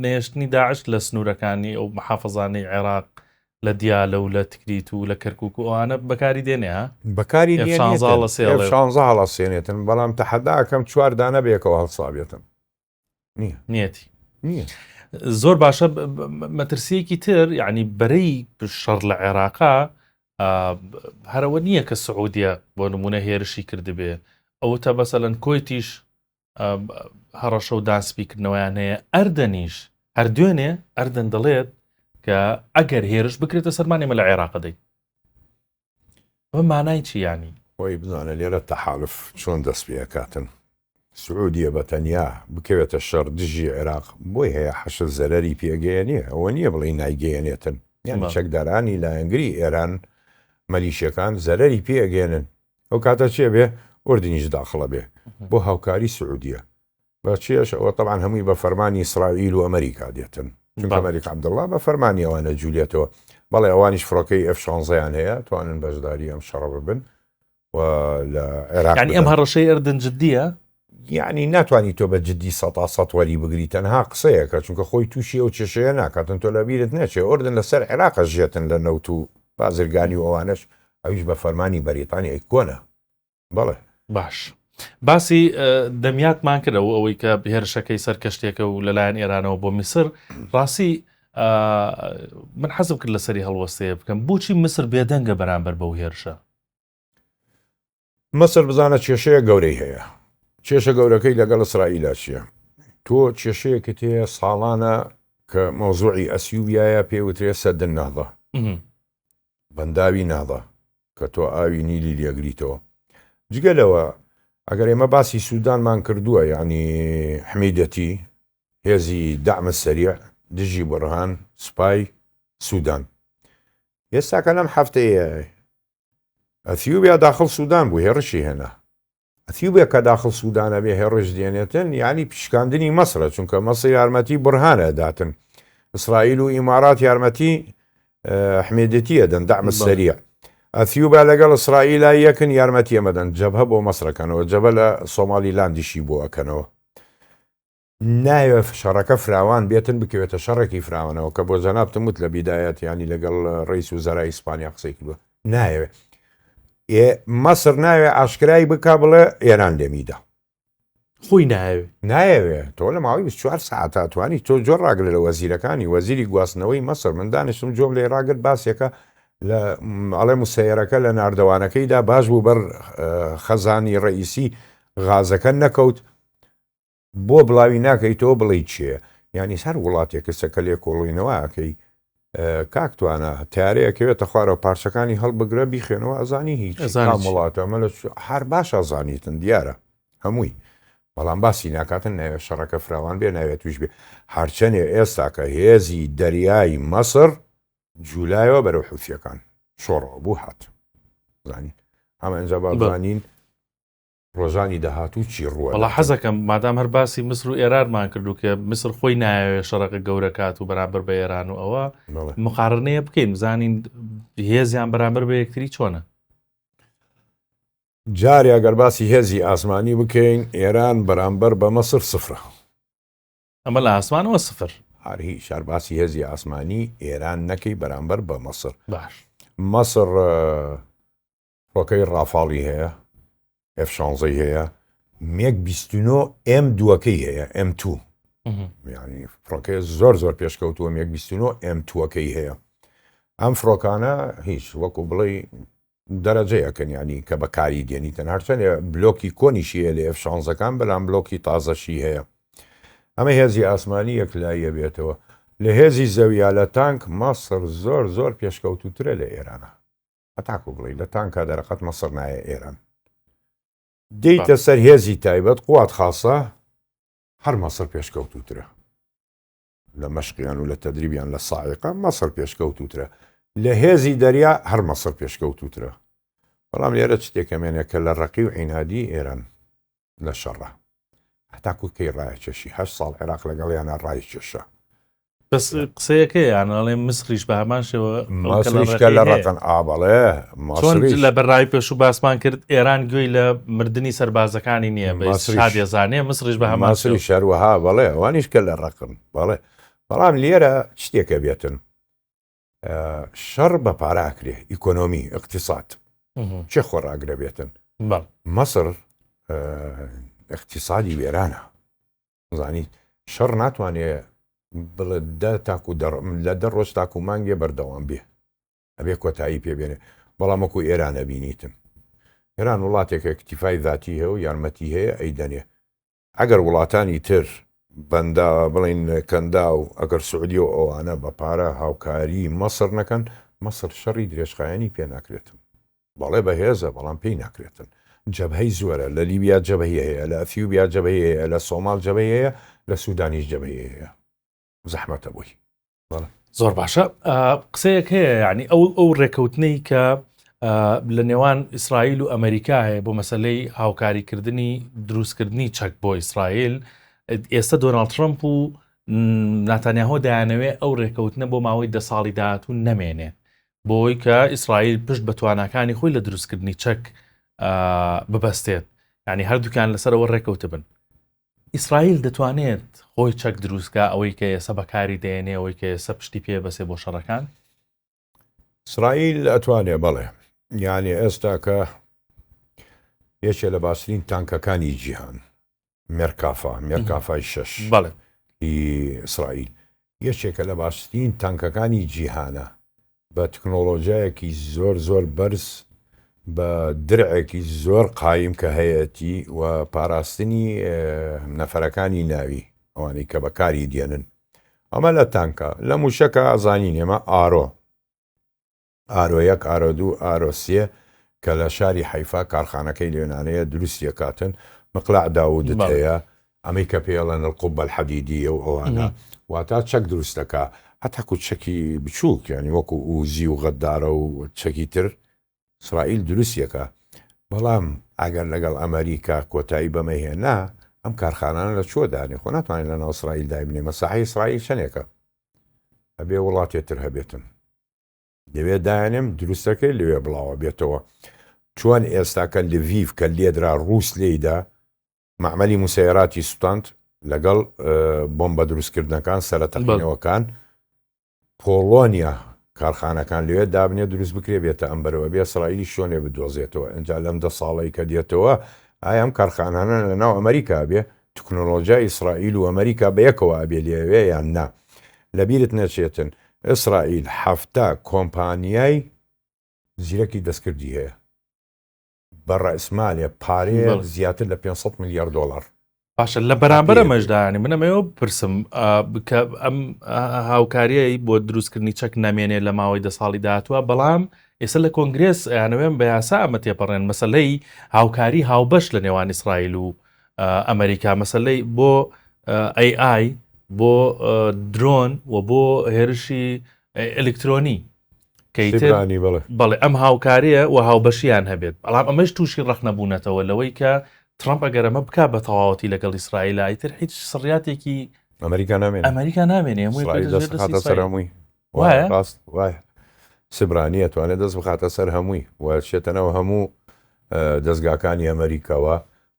نەهێشتنی داعش لە سنوورەکانی ئەو محافظانەی عێراق لە دیالە و لە تکریت و لە کەرکک و ئەوانە بەکاری دێنێ ها بەکاری شانزە هەڵەسێنێتن بەڵام تەحەداکەم چوار دانە بەیەکەوە هەڵسابێتن نییە نیەتی نییە زۆر باشە مەترسیەکی تر یعنی بەرەی شەڕ لە عێراقا هەرەوە نییە کە سعودیە بۆ نمونە هێرشی کردبێ ئەوە تا بەسەلەن کۆیتیش هەڕەشە و دانسپیکردنەوەیان هەیە ئەردەنیش هەر دوێنێ ئەردەن دەڵێت کە ئەگەر هێرش بکرێتە سەرمان ئێمە لە عێراق دەین ئەمە مانای چی یانی؟ خۆی بزانە لێرە تەحالف چۆن دەست پێ ئەکاتن سعودیە بە تەنیا بکەوێتە شەڕ دژی عێراق بۆی هەیە حەشد زەرەری پێگەیەنێ ئەوە نییە بڵێی نایگەیەنێتن یانی چەکدارانی لایەنگری ئێران مەلیشەکان زەرەری پێگەێنن ئەو کاتە چێ بێ ئوردنیش داخڵە بێ بۆ هاوکاری سعودیە بە چێش ئەوە تەبعەن هەمووی بە فەرمانی ئیسرائیل و ئەمریکا دێتن چونکە مەلیک عەبدوڵڵا بە فەرمانی ئەوانە جوولێتەوە بەڵێ ئەوانیش فڕۆکەی ئێف شانزەیان هەیە توانن بەشداری ئەم شەڕە ببن و لە عێراق یعنی ئەم هەڕەشەی ئەردن جدیە یعنی ناتوانانی تۆ بە جدی سەتا سەد وەری بگری تەنها قسەیەکە چونکە خۆی تووشی ئەو کێشەیە ناکاتن تۆ لە بیرت نەچێ ئۆردن لەسەر عێراقە ژێتن لە نەوت و بازرگانی و ئەوانەش ئەویش بە فەرمانی بەریتانیای کۆنە بەڵێ. باش باسی دەمیاتمان کرد ئەو ئەوەی کە هێرشەکەی سەر کەشتێکە و لەلایەن ئێرانەوە بۆ میسر ڕاستی من حەزم کرد لەسەری هەڵوەستەیە بکەم بۆچی میسر بێدەنگە بەرامبەر بەو هێرشە؟ مەسر بزانە کێشەیە گەورەی هەیە کێشە گەورەکەی لەگەڵ ئیسرائیلا چییە؟ تۆ کێشەیەکت هەیە ساڵانە کە مەوزوعی ئەسیوبیایە پێوترێ سەدن نەهضە بەنداوی نەهضە کە تۆ ئاوی نیلی لێگریتەوە جگە لەوە ئەگەر ئێمە باسی سوودانمان کردووە یعنی حمیدەتی هێزی دەعمە سەریع دژی بڕهان سوپای سوودان ئێستاکە لەم هەفتەیە ئەثیوبیا داخل سوودان بوو هێڕشی هێنا ئەثیوبیا کە داخڵ سودان ئەبێ هێڕش دێنێتن یانی پیشکاندنی مەسرە چونکە مەسر یارمەتی بورهان ئەداتن ئیسرائیل و ئیمارات یارمەتی حمێدەتی ئەدەن دەعم سەریع ئەثیوبا لەگەڵ ئیسرائیلا یەکن یارمەتی ئەمەدەن جەبهە بۆ مەسرەکەنەوە جەبە لە سۆمالی لاندیشی بۆ ئەکەنەوە نایەوێ شەڕەکە فراوان بێتن بکەوێتە شەڕێکی فراوانەوە کە بۆ جەنابتم وت لە بیدایەت یانی لەگەڵ ڕئیس وزەرای ئیسپانیا قسەی کردووە نایەوێ ئێ مەسر ناوێ ئاشکرای بکا بڵێ ئێران لێمیدا خۆی نایەوێ نایەوێ تۆ لە ماوەی 24 ساعتا توانی تۆ جۆر ڕاگرە لە وەزیرەکانی وەزیری گواستنەوەی مەسر من دانیشتم جۆم لێ ڕاگرت باسێکە لە ئەڵێ مسەیەرەکە لە ناردەوانەکەیدا باش بوو بەر خەزانی ڕئیسی غازەکە نەکەوت بۆ بڵاوی ناکەیتەوە بڵێی کێیە؟ یانی هەر وڵاتێک کەسە کە لێکۆڵینەوە ئەکەی کاک توانا تارەیە کەوێتە خوارەوە پارچەکانی هەڵبگرە بیخێنەوە ئەزانی هیچ کام وڵاتە ئەمە لە هەر باش ئەزانیتن دیارە هەمووی بەڵام باسی ناکاتن ناوێت شەڕەکە فراوان بێ ناوێت توش بێ هەرچەنێ ئێستا کە هێزی دەریای مەسر جولایەوە بەرەو حوسیەکان شۆڕەوە بوو هات زانی ئەمە ئەنجا بابزانین ڕۆژانی داهاتوو چی ڕووە وەڵا حەزەکەم مادام هەر باسی میسر و ئێرانمان کردو کە میسر خۆی نایەوێ شەڕەکە گەورە کات و بەرامبەر بە ئێران و ئەوە مقارنەیە بکەین بزانین هێزیان بەرامبەر بە یەکتری چۆنە. جارێ ئەگەر باسی هێزی ئاسمانی بکەین ئێران بەرامبەر بە مەسر سفرە. ئەمە لە ئاسمانەوە سفر. هەر هیچ هەر باسی هێزی ئاسمانی ئێران نەکەی بەرامبەر بە مەسر. باش. مەسر فڕۆکەی ڕافاڵی هەیە، ئێف شانزەی هەیە، مێگ 29 ئێم دووەکەی هەیە، ئێم تو. یعنی فڕۆکەی زۆر زۆر پێشکەوتووە مێگ 29 ئێم تووەکەی هەیە. ئەم فڕۆکانە هیچ وەکو بڵێ دەرەجەیەکن یانی کە بەکاری دێنیتن هەرچەندێ بلۆکی کۆنیشی هەیە لە ئێف شانزەکان بەلام بلۆکی تازەشی هەیە ئەمە هێزی ئاسمانی یەکلاییە بێتەوە لە هێزی زەویا لە تانک مەسر زۆر زۆر پێشکەوتوترە لە ئێرانە هەتاکو بڵێ لە تانکا دەرەقەت مەسر نایە ئێران دێیتە سەر هێزی تایبەت قوات خاصە هەر مەسر پێشکەوتوترە لە مەشقیان و لە تەدریبیان لە ساعیقە مەسر پێشکەوتووترە لە هێزی دەریا هەر مەسر پێشکەوتووترە بەڵام لێرە شتێکە مێنێ کە لە ڕەقی و عینادی ئێران لە شەڕە هەتاکو کەی ڕایەکێشی هەشت ساڵ عێراق لەگەڵیانە ڕایکێشا. بەس قسەیەکەیان ئەڵێ مسریش بە هەمان شێوە مەسریش کە لە ڕەقن ئا بەڵێ چۆن لە بەرنامەی پێشوو باسمان کرد ئێران گوێی لە مردنی سەربازەکانی نییە بە شادێزانێ مسریش بە هەمان مەسریش هەروەها بەڵێ ئەوانیش کە لە ڕەقن بەڵێ بەڵام لێرە شتێکە بێتن شەڕ بە پارە ئەکرێ ئیکۆنۆمی اقتصاد چێ خۆڕاگرە بێتن مەسر اقتصادی وێرانە زانیت شەڕ ناتوانێ بڵێ دە تاکو لە دە ڕۆژ تاکو مانگێ بەردەوام بێ ئەبێ کۆتایی پێ بێنێ بەڵام وەکو ئێران ئەبینیتن ئێران وڵاتێکە اکتیفای ذاتی هەیە و یارمەتی هەیە ئەیدەنێ ئەگەر وڵاتانی تر بەندا بڵین کەندا و ئەگەر سعودی و ئەوانە بە پارە هاوکاری مەسر نەکەن مەسر شەڕی درێژخایەنی پێ ناکرێتن بەڵێ بەهێزە بەڵام پێی ناکرێتن جەبهەی زۆرە لە لیبیا جەبهەی هەیە لە ئەثیوبیا جەبهەی هەیە لە سۆماڵ جەبهەی هەیە لە سودانیش جەبهەی هەیە زەحمەتە بۆی. بەڵێ. زۆر باشە قسەیەک هەیە یعنی ئەو ئەو ڕێکەوتنەی کە لە نێوان ئیسرائیل و ئەمریکا هەیە بۆ مەسلەی هاوکاریکردنی دروستکردنی چەک بۆ ئیسرائیل ئێستا دۆناڵد ترەمپ و ناتانیاهۆ دایانەوێ ئەو ڕێکەوتنە بۆ ماوەی دە ساڵی داهاتوو نەمێنێت بۆی کە ئیسرائیل پشت بە تواناکانی خۆی لە دروستکردنی چەک ببەستێت یعنی هەردووکیان لەسەرەوە ڕێکەوتبن ئیسرائیل دەتوانێت خۆی چەک دروستکە ئەوەی کە ئێستا بەکاری دێنێ ئەوەی کە ئێستا پشتی پێ بەسێ بۆ شەڕەکان؟ ئیسرائیل ئەتوانێ بەڵێ یعنی ئێستا کە یەکێ لە باشترین تانکەکانی جیهان مێرکافا مێرکافای شەش بەڵێ ی ئیسرائیل یەکێکە لە باشترین تانکەکانی جیهانە بە تکنۆڵۆجیایەکی زۆر زۆر بەرز بە درعێکی زۆر قایم کە هەیەتی و پاراستنی نەفەرەکانی ناوی ئەوانەی کە بەکاری دێنن ئەمە لە تانکە لە موشەکە ئەزانین ئێمە ئارۆ ئارۆ یەک، ئارۆ دوو، ئارۆ سێ کە لە شاری حەیفا کارخانەکەی لێنانەیە دروستی ئەکاتن، مقلاع داوودت هەیە، ئەمەی کە پێی ئەڵێن القبە الحدیدیە و ئەوانە، واتا چەک دروست دەکا، هەتاکو چەکی بچووک یانی وەکو ئوزی و غەدارە و چەکی تر ئیسرائیل دروستی ئەکا، بەڵام ئەگەر لەگەڵ ئەمەریکا کۆتایی بەمە هێنا ئەم کارخانانە لە کوێ دانێ؟ خۆ ناتوانێت لەناو ئیسرائیل دایبنێ، مەساحەی ئیسرائیل چەنێکە؟ ئەبێ وڵاتێ تر هەبێتن. لەوێ دایانێم دروستەکەی لەوێ بڵاوە بێتەوە چۆن ئێستا کە لڤیڤ کە لێدرا ڕووس لێیدا مەعمەلی موسەیەراتی سوتاند لەگەڵ بۆمبە دروستکردنەکان سەرەتەقینەوەکان پۆڵۆنیا کارخانەکان لەوێ دابنێ دروست بکرێ بێتە ئەم بەرەوە بێ ئیسرائیلی شۆنێ بدۆزێتەوە ئینجا لەم دە ساڵەی کە دێتەوە ئایا ئەم کارخانانە لە ناو ئەمریکا بێ تکنۆلۆژیای ئیسرائیل و ئەمریکا بە یەکەوە ئەبێ لێوێ یان نا لەبیرت نەچێتن ئیسرائیل 70 کۆمپانیای زیرەکی دەستکردی هەیە بە ڕەئسمالێ پارەیە زیاتر لە 500 ملیار دۆلار. باشە لە بەرامبەر ئەمەشدا ینی من ئەمەوە بپرسم کە ئەم هاوکاریی بۆ دروستکردنی چەک نامێنێ لە ماوەی دە ساڵی داهاتوە بەڵام ئێستا لە کۆنگرێس ئەیانەوێن بە یاسا ئەمە تێپەڕێن مەسلەی هاوکاری هاوبەش لە نێوان ئیسرائیل و ئەمریکا مەسلەی بۆ AI بۆ درۆن و بۆ هێرشی ئەلکترۆنی کەیترانی بەڵێ بەڵێ ئەم هاوکاریە و هاوبەشیان هەبێت بەڵام ئەمەش تووشی ڕەخنە بوونەتەوە لەوەی کە ترامپ ئەگەر ئەمە بک بە تەواوەتی لەگەڵ ئیسرائیل ئیتر هیچ سڕیاتێکی ئەمریکا نامێنێ ئەمریکا نامێنێ هەمووی دەست بخاتە سەر هەمووی وایە ڕاست وایە سبرانیە توانێت دەست بخاتە سەر هەمووی و شێتەنەوە هەموو دەستگاکانی ئەمریکاوە.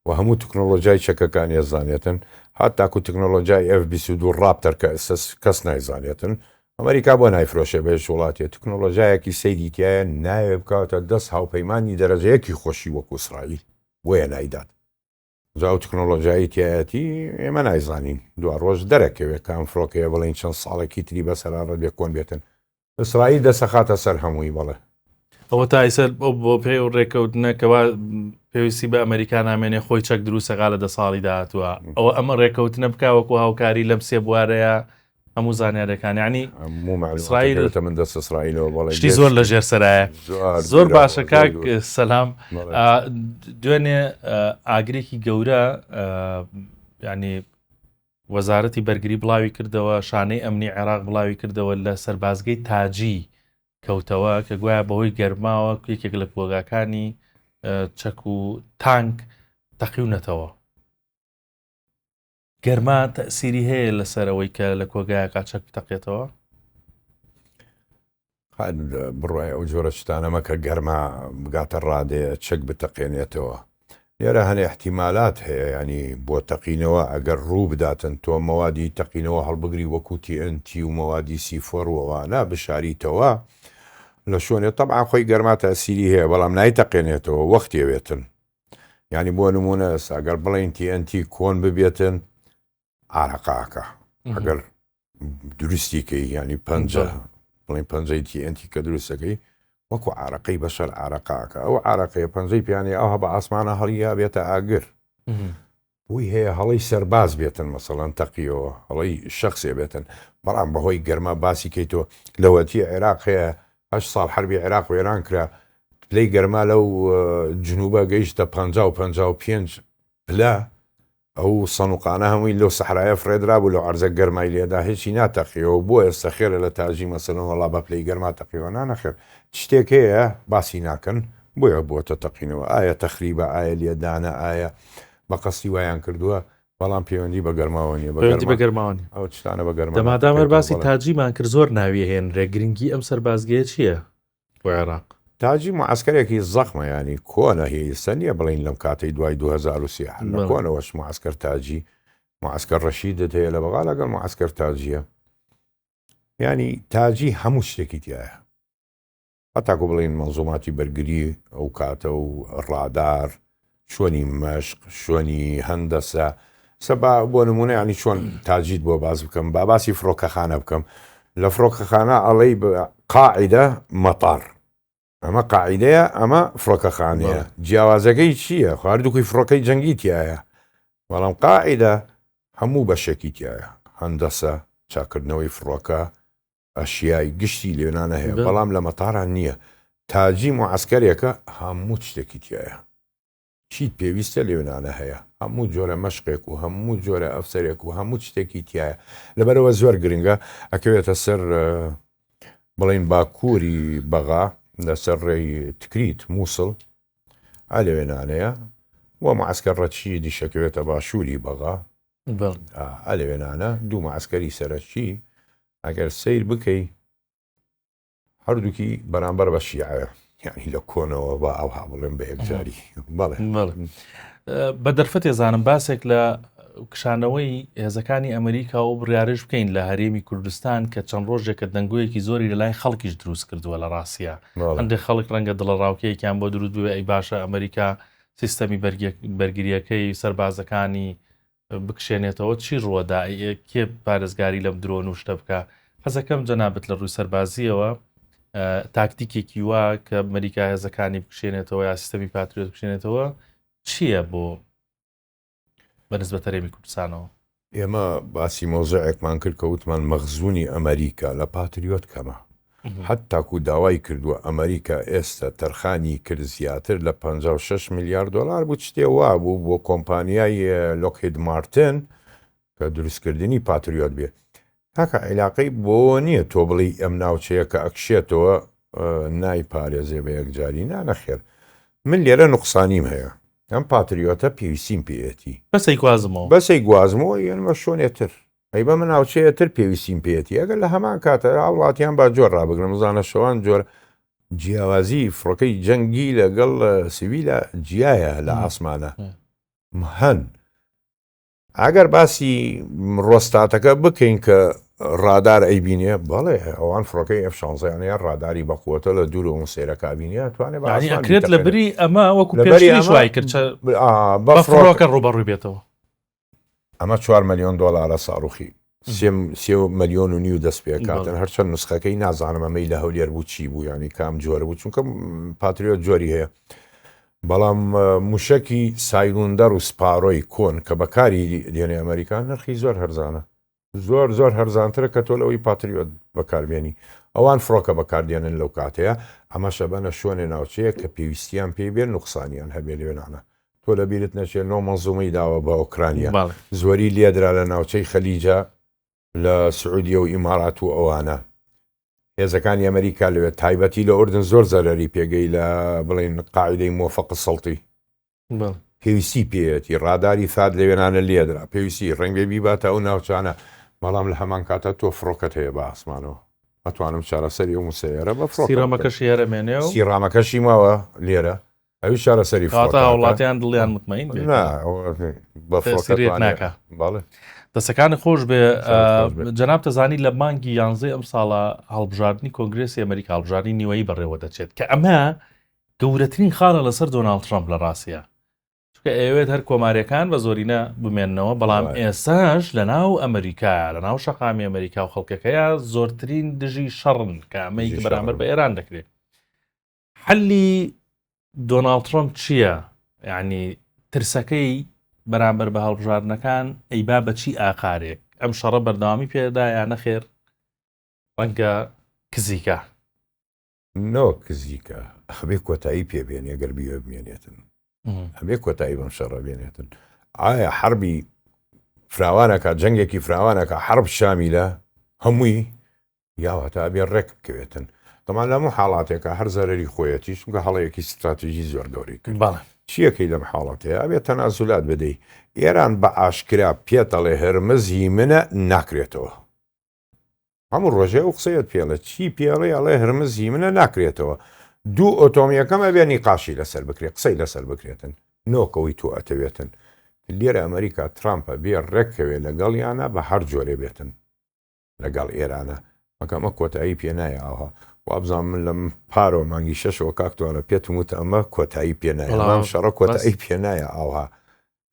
و هەموو تکنۆلۆجیای چەکەکانی ئەزانێتن هەتاکو تکنۆلۆجیای ئێف 22 ڕاپتەر کە ئێستا کەس نایزانێتن ئەمریکا بۆ نایفرۆشێ بە هیچ وڵاتێ تکنۆلۆجیایەکی سەیری تایە ناوێ بکاتە دەست هاوپەیمانی دەرەجە یەکی خۆشی وەکو ئیسرائیل بۆیە نایدات جا ئەو تکنۆلۆجیایی تایەتی ئێمە نایزانین دوا ڕۆژ دەرەکەوێت کە ئەم فڕۆکەیە بڵێین چەند ساڵێکی تری بەسەرا ڕەت بێ کۆن بێتن ئیسرائیل دەسەخاتە سەر هەمووی بەڵێ. ئەوە تا ئیسە بۆ پێی و ڕێکەوتنە کەوا پێویستی بە ئەمریکا نامێنێ خۆی چەک دروستەکە لە دە ساڵی داهاتووە ئەوە ئەمە ڕێکەوتنە بکە وەکو هاوکاری لەم سێ بوارەیە هەموو زانیارەکان ینی ئیسرائیل من دەست ئیسرائیلەوە بەڵێ شتی زۆر لە ژێر سەرایە زۆر باشە کاک سەلام دوێنێ ئاگرێکی گەورە ینی وەزارەتی بەرگری بڵاوی کردەوە، شانەی ئەمنی عێراق بڵاوی کردەوە لە سەربازگەی تاجی کەوتەوە کە گوایە بەهۆی گەرماوە یەکێک لە کۆگاکانی چەک و تانک تەقیونەتەوە. گەرما تەسیری هەیە لەسەر ئەوەی کە لە کۆگایەکە چەک بتەقێتەوە؟ بڕوای ئەو جۆرە شتانە مەکە گەرما بگاتە ڕادەیە چەک بتەقێنێتەوە لێرە هەنێ احتیمالات هەیە ینی بۆ تەقینەوە ئەگەر ڕوو بداتن تۆ مەوادی تەقینەوە هەڵبگری وەکو TNT و مەوادی C4 و ئەوانە بشاریتەوە لە شوێنێ تەبعەن خۆی گەرما تەسیری هەیە بەڵام نایتەقێنێتەوە وەختی ئەوێتن یعنی بۆ نمونە ئێستا گەر بڵێین TNT کۆن ببێتن ئارەقاکە ئەگەر دروستی کەی ینی پەنجە بڵین پەنجەی TNT کە دروستەکەی وەکو عراقی بەشەر عراقاکە ئەو عراقەیە پەنجەی پیانی ئەو بە ئاسمانە هەڵیا بێتە ئاگر بووی هەیە هەڵی سەرباز بێتن مەسەڵەن تەقیەوە هەڵی شخصێ بێتن بەڵام بەهۆی گەرما باسی کەیتۆ لەوەتی عێراق هەیە هە ساڵ حربی عێراق و ئێران کرا پلەی گەرما لەو جنوبە گەیشتە 50 55 پلە ئەو سەنوقانە هەمووی لەو سەحرایە فڕێدرابوو لەو عەرزە گەرمای لێدا هیچی ناتەقیەوە بۆ ئێستا خێرە لە تاجی مەسەلەن وەڵا بە پلەی گەرما تەقیەوە نا نەخێر شتێک هەیە باسی ناکەن بۆیە بۆتە تەقینەوە ئایا تەخریبە ئایا لێدانە ئایا بە قەستی وایان کردووە بەڵام پەیوەندی بە گەرماوە نیە پەیوەندی بە گەرماوە نیە ئەو شتانە بە گەرما دەمادام هەر باسی تاجیمان کرد زۆر ناوی هێنرێ گرنگی ئەم سەربازگەیە چییە؟ بۆ عێراق. تاجی موعەسکەرێکی زەخمە یانی کۆنە هی ئیستا نیە بڵێین لەم کاتەی دوای 2023 هەر لە کۆنەوەش موعەسکەر تاجی موعەسکەر ڕەشیدت هەیە لە بەغا لەگەڵ موعەسکەر تاجیە یانی تاجی هەموو شتێکی تایە هەتاکو بڵین مەنزوماتی بەرگری ئەو کاتە و ڕادار شوێنی مەشق، شوێنی هەندەسە، سە با بۆ نموونە یانی چۆن تاجیت بۆ باس بکەم با باسی فڕۆکەخانە بکەم لە فڕۆکەخانە ئەڵێی قاعدە مەتار ئەمە قاعدەیە ئەمە فڕۆکەخانەیە جیاوازەکەی چییە خواردووکی فڕۆکەی جەنگی تایە بەڵام قاعدە هەموو بەشێکی تایە هەندەسە چاکردنەوەی فڕۆکە ئەشیای گشتی لێنانە هەیە بەڵام لە مەتاران نییە تاجی موعەسکەرێکە هەموو شتێکی تایە چیت پێویستە لێونانە هەیە هەموو جۆرە مەشقێک و هەموو جۆرە ئەفسەرێک و هەموو شتێکی تایە لەبەرەوە زۆر گرنگە ئەکەوێتە سەر بڵین باکووری بەغا لەسەر ڕێی تکریت مووسڵ ئەلێوێنانەیە و معسکەر ڕەچی دیشەکەوێتە باشووری بەغا ئەلێوێنانە دوو معسکەری سەرەکی ئەگەر سەیر بکەی هەردووکی بەرامبەر بە شیعەیە یعنی لە کۆنەوە بە ئەوها بڵێم بە یەکجاری بەڵێ بە دەرفەتێ زانم باسێک لە کشانەوەی هێزەکانی ئەمریکا و بڕیارش بکەین لە هەرێمی کوردستان کە چەند ڕۆژێکە دەنگۆیەکی زۆری لە لای خەڵکیش دروست کردووە لە ڕاستە هەندێک خەڵک ڕەنگە دڵەڕاوکەیەکیان بۆ دروست بووە ئەی باشە ئەمریکا سیستەمی بەرگریەکەی سەربازەکانی بکشێنێتەوە چی ڕووەدا کێ پارێزگاری لەم درۆن و شتە بکە حەزەکەم جەنابت لە ڕووی سەربازیەوە تاکتیکێکی وا کە ئەمریکا هێزەکانی بکشێنێتەوە یا سیستەمی پاتریۆت بکشێنێتەوە چییە بۆ بەنسبەت هەرێمی کوردستانەوە؟ ئێمە باسی مەوزوعێکمان کرد کە وتمان مەخزونی ئەمریکا لە پاتریۆت کەمە. هەتاکو داوای کردووە ئەمریکا ئێستا تەرخانی کرد زیاتر لە 56 ملیار دۆلار بوو شتێ وابوو بۆ کۆمپانیای لۆکهید مارتن کە دروستکردنی پاتریۆت بێ کاکە عیلاقەی بۆوە نییە تۆ بڵێی ئەم ناوچەیە کە ئەکشێتەوە نایپارێزێ بە یەکجاری نا نەخێر من لێرە نوقسانیم هەیە ئەم پاتریۆتە پێویستیم پێیەتی بەسەی گوازمەوە بەسەی گوازمەوە یەنمە شۆنێ تر ئەی بەمە ناوچەیە تر پێویستیم پێیەتی ئەگەر لە هەمان کاتە هاوڵاتیان با جۆر ڕابگرم زانە شەوان جۆر جیاوازی فڕۆکەی جەنگی لەگەڵ سیویلە جیایە لە ئاسمانە. هەن. ئەگەر باسی ڕۆستاتەکە بکەین کە ڕادار ئەیبینێ بەڵێ ئەوان فڕۆکەی ئێف شانزەیان هەیە ڕاداری بەقوەتە لە دوورەوە سەیرەکە بینێ ئەتوانێ بە یانی ئاسمان ئەکرێت لە بیتەقێنێ. بری ئەمە وەکو لەبەری پێشتریش ئەمە وای کرد چە ئا، بە بە فڕۆکە فڕۆکە ڕووبەڕووی بێتەوە. ئەمە چوار مەلیۆن دۆلارە ساروخی سێ سێ مەلیۆن و نیو دەست پێکاتن بەڵێ. هەرچەند نسخەکەی نازانم ئەمەی لە هەولێر بوو چی بوو یانی کام جۆرە بوو چونکە پاتریۆت جۆری هەیە بەڵام موشەکی سایلوندەر و سپارۆی کۆن کە بەکاری دێنێ ئەمریکا نرخی زۆر هەرزانە زۆر زۆر هەرزانترە کە تۆ لەوەی پاتریۆت بەکاربێنی ئەوان فڕۆکە بەکاردێنن لەو کاتەیە ئەمەشە بەنە شوێنێ ناوچەیە کە پێویستیان پێی بێ نوقسانیان هەبێ لێنانە تۆ لە بیرت نەچێ نۆ مەنزومەی داوە بە ئۆکرانیا زۆری لێدرا لە ناوچەی خەلیجە لە سعودیە و ئیمارات و ئەوانە هێزەکانی ئەمریکا لەوێ تایبەتی لە ئوردن زۆر زەرەری پێگەی لە بڵێن قاعدەی مۆفەق سەڵتی پێویستی پێیەتی ڕاداری ثاد لەوێنانە لێدرا پێویستی ڕەنگێ بیباتە ئەو ناوچانە بەڵام لە هەمان کاتە تۆ فڕۆکەت هەیە بە ئاسمانەوە ئەتوانم چارەسەری ئەو مسەیەرە بە فڕۆکە سیرامەکەشی هەرەمێنێ و سیرامەکەشی ماوە لێرە ئەوی چارەسەری کەواتە هاوڵاتیان دڵیان مطمئین بێت نا بە فڕۆکە تەسیرێت توانێ ناکا. بەڵێ دەستەکانی خۆش بێ دەستەکانت خۆش بێ. جەناب تەزانی لە مانگی یانزەی ئەم ساڵە هەڵبژاردنی کۆنگرێسی ئەمریکا هەڵبژاردنی نیوەیی بەڕێوە دەچێت کە ئەمە گەورەترین خاڵە لەسەر دۆناڵد ترەمپ لە ڕاستیا چونکە ئەیەوێت هەر کۆماریەکان بە زۆرینە بمێننەوە بەڵام ئێساش لە ناو ئەمریکا لە ناو شەقامی ئەمریکا و خەڵکەکەیە زۆرترین دژی شەڕن کە ئەمەی دژی بەرامبەر شەڕن. بە ئێران دەکرێت حەلی دۆناڵد ترەمپ چییە؟ یعنی ترسەکەی بەرامبەر بە هەڵبژاردنەکان ئەیبا بە چی ئاقارێک؟ ئەم شەڕە بەردەوامی پێدا یا نەخێر ڕەنگە کزیکە؟ نەوەک کزیکە ئەبێ کۆتایی پێ بێنێ گەر بیوێ بمێنێتن ئەبێ کۆتایی بەم شەڕە بێنێتن ئایا حربی فراوانەکە جەنگێکی فراوانەکە حرب شامیلە هەمووی یاواتە ئەبێ ڕێک بکەوێتن تەمان لە هەموو حاڵاتێکە هەر زەرەری خۆیەتی چونکە هەڵەیەکی ستراتیژی زۆر گەورەی کرد بەڵێ چیەکەی لەم حاڵەتەیە ئەبێ تەنازولات بدەی ئێران بە ئاشکرا پێتەڵێ هرمز هی منە ناکرێتەوە هەموو ڕۆژێ ئەو قسەیەت پێڵێ چی پێڵێ ئەڵێ هرمز هی منە ناکرێتەوە دوو ئۆتۆمیەکەم ئەبێ نیقاشی لەسەر بکرێ قسەی لەسەر بکرێتن نۆکەوەی تۆ ئەتەوێتن لێرە ئەمریکا ترامپە بێ ڕێککەوێ لەگەڵیانە بە هەر جۆرێ بێتن لەگەڵ ئێرانە مەکە ئەمە کۆتایی پێ نایە ئاوها وابزانم من لەم پارەوە مانگی شەشەوە کاک توانە پێتم وت ئەمە کۆتایی پێ نایە وەڵا ئەم شەڕە بەس کۆتایی پێ نایە ئاوها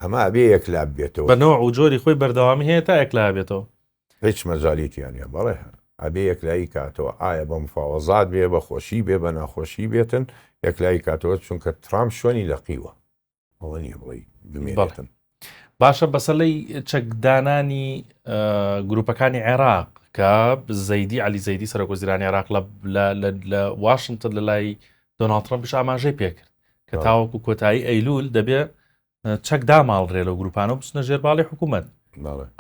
ئەمە ئەبێ یەکلا بێتەوە بە نەوع و جۆری خۆی بەردەوامی هەیە تا یەکلا بێتەوە. هیچ مەجالی تیا نیە بەڵێ ئەبێ یەکلایی کاتەوە ئایا بە مفاوەزات بێ بە خۆشی بێ بە ناخۆشی بێتن یەکلایی کاتەوە چونکە ترامپ شوێنی لەقیوە ئەوە نییە بڵێی بمێنێتن. باشە بەسەلەی چەکدانانی گروپەکانی عێراق کە زەیدی علی زەیدی سەرۆک وەزیرانی عێراق لە واشنگتن لە لای دۆناڵد ترەمپیش ئاماژەی پێکرد کە تاوەکو کۆتایی ئەیلول دەبێ چەک داماڵرێ لەو گروپانە و بچنە ژێرباڵی حکوومەت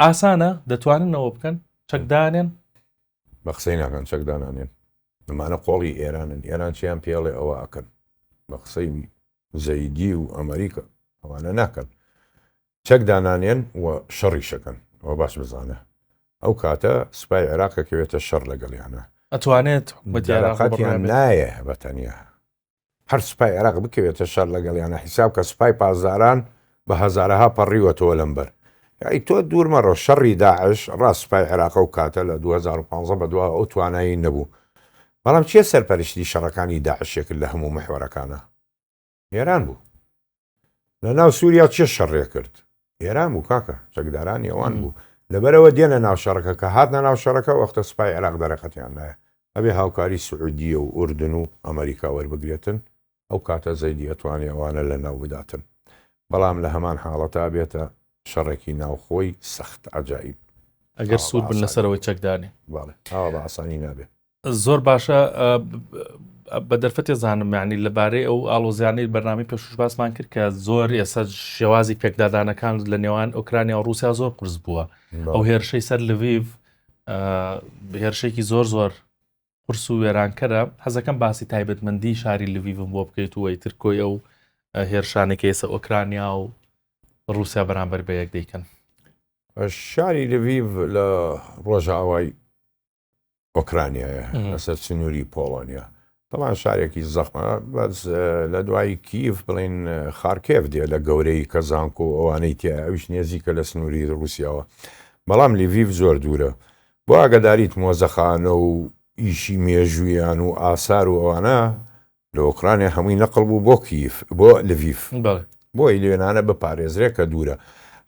ئاسانە دەتواننەوە بکەن چەکدانێن بە قسەی ناکەن چەک دانانێن ئەمانە قۆڵی ئێرانن ئێران چیان پێڵێ ئەوە ئەکەن بە قسەی زەیدی و ئەمریکا ئەوانە ناکەن چەک دانانێن و شەڕیشەکەن ئەوە باش بزانە ئەو کاتە سوپای عێراق ئەکەوێتە شەڕ لەگەڵیانە ئەتوانێت حکومەتی عێراق دەرەقەتیان نایە بە تەنیا هەر سوپای عێراق بکەوێتە شەڕ لەگەڵیانە حیساب کە سوپای پاسداران بە هەزارەها پەڕیوەتەوە لەمبەر ئەی تۆ دوور مەڕۆ شەڕی داعش ڕاست سوپای عێراق ئەو کاتە لە 2015 بەدوا ئەو توانایی نەبوو بەڵام کێ سەرپەرشتی شەڕەکانی داعشێ کرد لە هەموو محوەرەکانە؟ ئێران بوو. لە ناو سووریا چێ شەڕێ کرد؟ ئێران بوو کاکە، چەکدارانی ئەوان بوو. لەبەرەوە دێنە ناو شەڕەکە، کە هاتنە ناو شەڕەکە وەختە سوپای عێراق دەرەقەتیان نایە. ئەبێ هاوکاری سعودیە و ئوردن و ئەمەریکا وەربگرێتن، ئەو کاتە زەیدی ئەتوانێ ئەوانە لە ناو بداتن. بەڵام لە هەمان حاڵەتا بێتە شەڕێکی ناوخۆی سەخت عەجایب. ئەگەر سوور بن لەسەرەوەی چەکدانێ. بەڵێ ئاوا بە ئاسانی نابێ. زۆر باشە بە دەرفەتێ زانم یعنی لەبارەی ئەو ئاڵۆزیانەی بەرنامەی پێشوش باسمان کرد کە زۆر ئێستا شێوازی پێکدادانەکان لە نێوان ئۆکرانیا و رووسیا زۆر قورس بووە ئەو هێرشەی سەر لڤیڤ هێرشێکی زۆر زۆر قورس و وێرانکەرە حەزەکەم باسی تایبەتمەندی شاری لڤیڤم بۆ بکەیت و ئیتر کۆی ئەو هێرشانێک ئێستا ئۆکرانیا و رووسیا بەرامبەر بە یەک دەیکەن. شاری لڤیڤ لە ڕۆژاوای ئۆکرانیایە لەسەر سنووری پۆڵۆنیا. تەبعەن شارێکی زەخمە بەس لە دوای کیف بڵین خارکێف دێ لە گەورەی کە زانکۆ و ئەوانەی تیا ئەویش نێزیکە لە سنووری ڕووسیاوە بەڵام لیڤیڤ زۆر دوورە بۆ ئاگاداریت مۆزەخانە و ئیشی مێژوویان و ئاسار و ئەوانە لە ئۆکرانیا هەمووی نەقڵ بوو بۆ کیف بۆ لڤیف بۆی لێنانە بپارێزرێ کە دوورە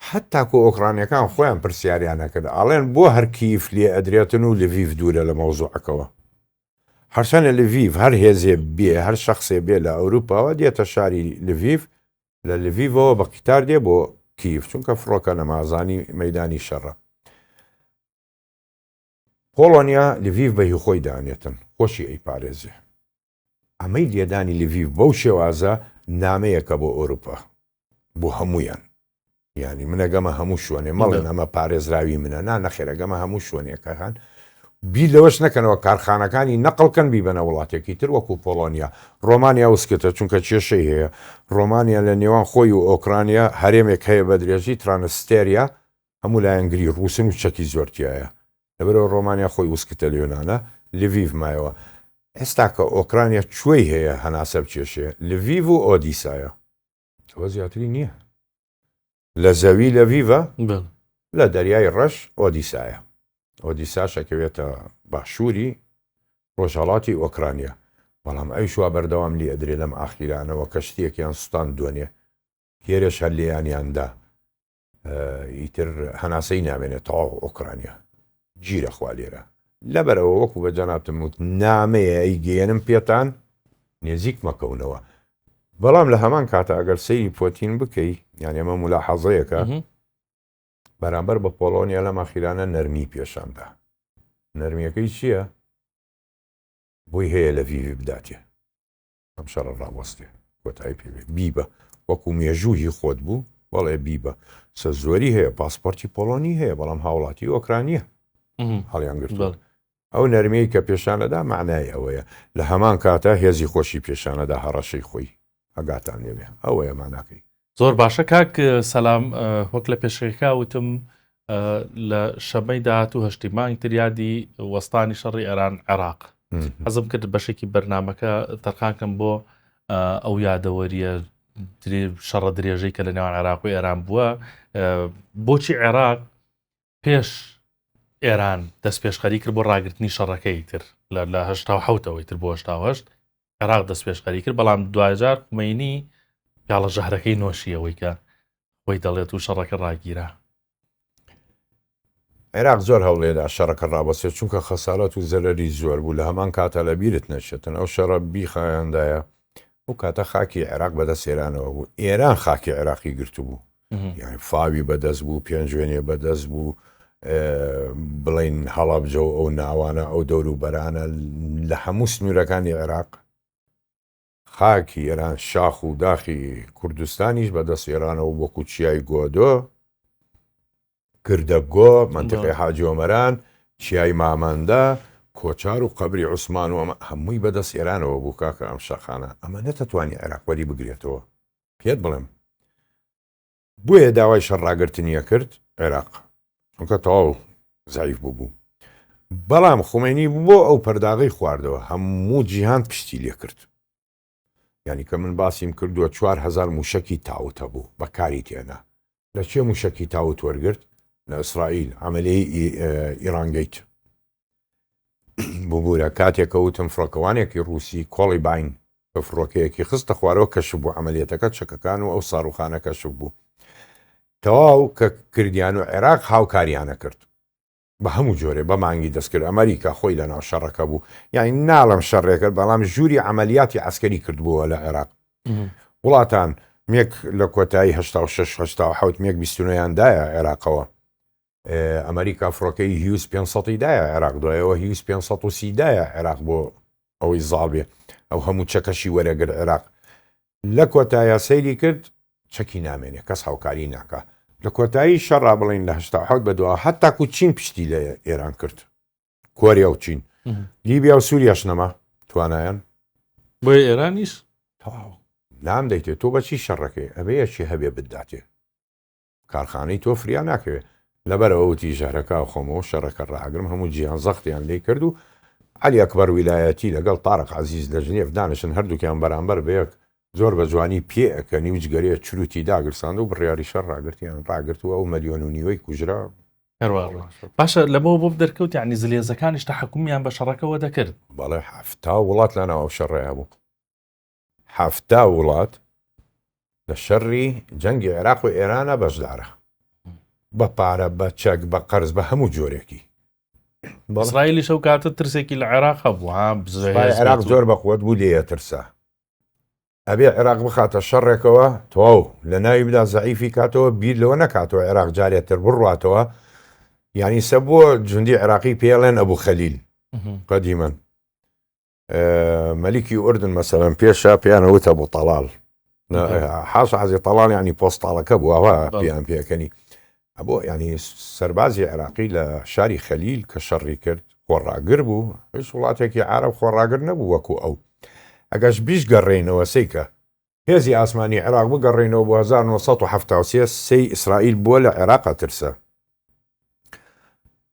حتاکو ئۆکرانیەکان خۆیان پرسیاریان نەکرد ئاڵێن بۆ هەر کیف لێ ئەدرێتن و لڤیف دوورە لە مەوزوعەکەوە هەرچەنە لڤیڤ هەر هێزێ بێ هەر شەخسێ بێ لە ئەوروپاوە دێتە شاری لڤیڤ لە لڤیڤەوە بە قیتار دێ بۆ کیف چونکە فڕۆکە نەمازانی مەدانی شەڕە پۆڵۆنیا لڤیڤ بە هی خۆی دانێتن خۆشی ئەیپارێزێ ئەمەی لێدانی لڤیڤ بەو شێوازە نامەیەکە بۆ ئەوروپا بۆ هەمویان یانی من ئەگەمە هەموو شوێنێ مەڵێن ئەمە پارێزراوی منە نا نەخێر ئەگەمە هەموو شوێنێکە هەن بیر لەوەش نەکەنەوە کارخانەکانی نەقڵکەن بیبەنە وڵاتێکی تر وەکو پۆڵۆنیا ڕۆمانیا وسکتە چونکە کێشەی هەیە ڕۆمانیا لە نێوان خۆی و ئۆکرانیا هەرێمێک هەیە بە درێژی ترانستێریا هەموو لایەنگری ڕووسن و چەکی زۆر تایە لەبەرەوە ڕۆمانیا خۆی وسکتە لە یۆنانە لڤیڤ مایەوە ئێستا کە ئۆکرانیا کوێی هەیە هەناسە بکێشێ لڤیڤ و ئۆدیسایە ئەوە زیاتری نییە لە زەوی لە ڤیڤە لە دەریای ڕەش ئۆدیسایە ئۆدیساش ئەکەوێتە باشووری ڕۆژهڵاتی ئۆکرانیا بەڵام ئەویش وا بەردەوام لێ ئەدرێ لەم ئاخیرانەوە کەشتیەکیان سوتان دوێنێ هێرش هەر لێیانیاندا ئیتر هەناسەی نامێنێت تەواو ئۆکرانیا گیرە خوا لێرە لەبەرەوە وەکو بە جەنابتم وت نامەیە ئەیگەیەنم پێتان نێزیک مەکەونەوە بەڵام لە هەمان کاتە ئەگەر سەیری پۆتین بکەی یان ئێمە ملاحەزەیەکە بەرامبەر بە پۆڵۆنیا لەم ئەخیرانە نەرمی پێشاندا نەرمیەکەی چییە؟ بۆی هەیە لە ڤیڤی بداتێ ئەم شەڕە ڕاوەستێ کۆتایی پێ بێ بیبە وەکو مێژوو هی خۆت بوو بەڵێ بیبە سە زۆری هەیە پاسپۆرتی پۆڵۆنی هەیە بەڵام هاوڵاتی ئۆکرانیە هەڵیان گرتووە ئەو نەرمیەی کە پێشانەدا معنای ئەوەیە لە هەمان کاتە هێزی خۆشی پێشانەدا هەڕەشەی خۆی ئەگاتان لێبێ ئەوەیە ماناکەی. زۆر باشە کاک سەلام وەک لە پێشەکە وتم لە شەمەی داهاتوو هەشتی مانگ تر یادی وەستانی شەڕی ئێران عێراق حەزم کرد بەشێکی بەرنمەکە تەرخانکەم بۆ ئەو یادەوەریە شەڕە درێژەی کە لە نێوان عێراق و ئێران بووە بۆچی عێراق پێش ئێران دەست پێشخەری کرد بۆ ڕاگرتنی شەڕەکەی تر لە هەشتا حوتەوەی تر بۆ هەشت عێراق دەست پێشخەری کرد بەڵام دواجار خومەینی پیاڵە ژەهرەکەی نۆشیەوەی کە خۆی دەڵێت و شەڕەکە ڕاگیرا. عێراق زۆر هەوڵێدا شەڕەکە ڕابەستێت چونکە خەسارەت و زەرەری زۆر بوو لە هەمان کاتا لە بیرت نەچێتن ئەو شەڕە بیخایاندایە ئەو کاتە خاکی عێراق بەدەست ئێرانەوە بوو ئێران خاکی عێراقی گرتبوو یعنی فاوی بەدەست بوو پێنجوێنێ بەدەست بوو بڵین هەڵەبجە و ئەو ناوانە ئەو دەوروبەرانە لە هەموو سنوورەکانی عێراق خاکی ئێران شاخ و داخی کوردستانیش بەدەست ئێرانەوە وەکو چیای گۆدۆ کردە گۆ مەنتیقەی حاجی ئۆمەران چیای مامەندە کۆچار و قەبری عوسمان و ئەمە هەمووی بەدەست ئێرانەوە بوو کاکە ئەم شاخانە ئەمە نەتەتوانی عێراق وەری بگرێتەوە پێت بڵێم بۆیە داوای شەڕ ڕاگرتنی ئەکرد عێراق چونکە تەواو زعیف بوو بەڵام خومەینی بۆ ئەو پەرداغی خواردەوە هەموو جیهان پشتی لێ کرد یعنی کە من باسیم کردووە 4هزار موشکی تاوت هەبوو بەکاری تێنا لە چێ موشکی تاوت وەرگرت لە ئیسرائیل عملیەی ئیرانگەیت ببورە کاتێک کە وتم فڕۆکەوانێکی ڕووسی کۆڵی باین بە فڕۆکەیەکی خستە خوارەوە کەشف بوو عملیەتەکە چەکەکان و ئەو ساروخانە کەشف بوو تەواو کە کردیان و عێراق هاوکاریانە کرد بە هەموو جۆرێ بە مانگی دەستکرد ئەمریکا خۆی لە ناو شەڕەکە بوو یعنی ناڵم شەڕێکرد بەڵام ژووری عملیاتی عسکەری کردبووە لە عێراق وڵاتان مێک لە کۆتایی 86 حوت مێک 29یان دایە عێراقەوە ئەمریکا فڕۆکەی هیوز 500 ی دایە عێراق دوایەوە هیوز 530 دایە عێراق بۆ ئەوەی زاڵ بێ ئەو هەموو چەکەشی وەرەگر عێراق لە کۆتایە سەیری کرد چەکی نامێنێ کەس هاوکاری ناکا لە کۆتایی شەڕا بڵین لە 1970 بەدوا هەتاکو چین پشتی لە ئێران کرد کۆریا و چین لیبیا و سووریاش نەما توانایان بۆ ئێرانیش تەواو نام دەیتێ تۆ بەچی شەڕەکەی ئەبێ یەکی هەبێ بداتێ کارخانەی تۆ فریا ناکەوێ. لەبەرئەوە وتی ژەهرەکە ئەخۆمەوە شەڕەکە ڕائەگرم هەموو جیهان زەختیان لێی کرد و. عەلی ئەکبەر ویلایەتی لەگەڵ تارق عەزیز لە ژنێف دانیشن هەردووکیان بەرامبەر بە یەک زۆر بە جوانی پێ ئەکەنی و جگەرەیە چروتی داگرساند و بڕیاری شەڕ ڕاگرتیان ڕاگرت و ئەو مەلیۆن و نیوەی کوژرا. هەروا باشە لەمەوە بۆم دەرکەوت یعنی زلێزەکانیش تەحەکومیان بە شەڕەکەوە دەکرد. بەڵێ 70 وڵات لە ناو ئەو شەڕەیا بوو. 70 وڵات لە شەڕی جەنگی عێراق و ئێرانە بەشدارە بە پارە بە چەک بە قەرز بە هەموو جۆرێکی. ئیسرائیلیش ئەو کاتە ترسێکی لە عێراق هەبوو ها عێراق زۆر بەقوت بوو لێیە ترسا. ئەبێ عێراق بخاتە شەڕێکەوە تەواو لە ناوی بدا زەعیفی کاتەوە بیر لەوە نەکاتەوە عێراق جارێ تر بڕواتەوە یعنی سە بۆ جوندی عێراقی پێڵێن ئەبوو خەلیل قەدیمەن مەلیکی ئوردن مەسەلەن پێشە پێیانە وتە بۆ تەڵال حاش عزی تەڵال ینی پۆستاڵەکە بوو ئەوە پێیان پێەکەنی ئەبۆ ینی سەربازی عێراقی لە شاری خەلیل کە شەڕی کرد خۆڕاگر بوو هیچ وڵاتێکی عرب خۆڕاگر نەبوو وەکو ئەو ئەگەش بیشگەڕێینەوە سەیکە هێزی ئاسمانی عێراق بگەڕێینەوە بۆ 1973 سێی ئیسرائیل بووە لە عێراق ترسە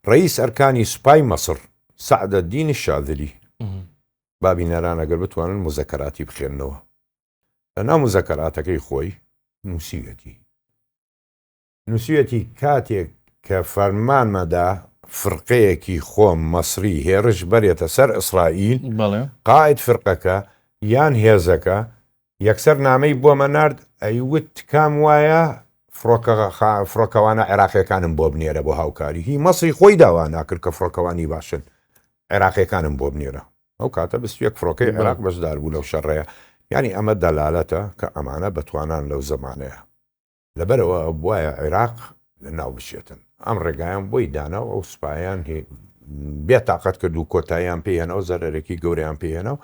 ڕئیس ئەرکانی سوپای مەسڕ سەعدەدین شاذلی با بینەران ئەگەر بتوانن مزەکەراتی بخێننەوە لە ناو مزەکەراتەکەی خۆی نووسیویەتی نووسیویەتی کاتێک کە فەرمانمەدا فرقەیەکی خۆم مەسری هێرش بەرێتە سەر ئیسرائیل، قائد فرقەکە یان هێزەکە یەکسەر نامەی بۆمە نارد ئەیوت تکام وایە فڕۆکەوانە عێراقیەکانم بۆ بنێرە بۆ هاوکاری هی مەسری خۆی داوا ناکرد کە فڕۆکەوانی باشن عێراقیەکانم بۆ بنێرە ئەو کاتە 21 فڕۆکەی عێراق بەشدار بوو لەو شەڕەیە یانی ئەمە دەلالەتە کە ئەمانە بەتوانان لەو زەمانەیە. لەبەرئەوە ئەبوایە عێراق لەناو بچێتن. ئەم ڕێگایان بۆی دانا و ئەو سوپایەیان بێ تاقەت کرد و کۆتاییان پێ هێنا و زەرەرێکی گەورەیان پێ هێنا و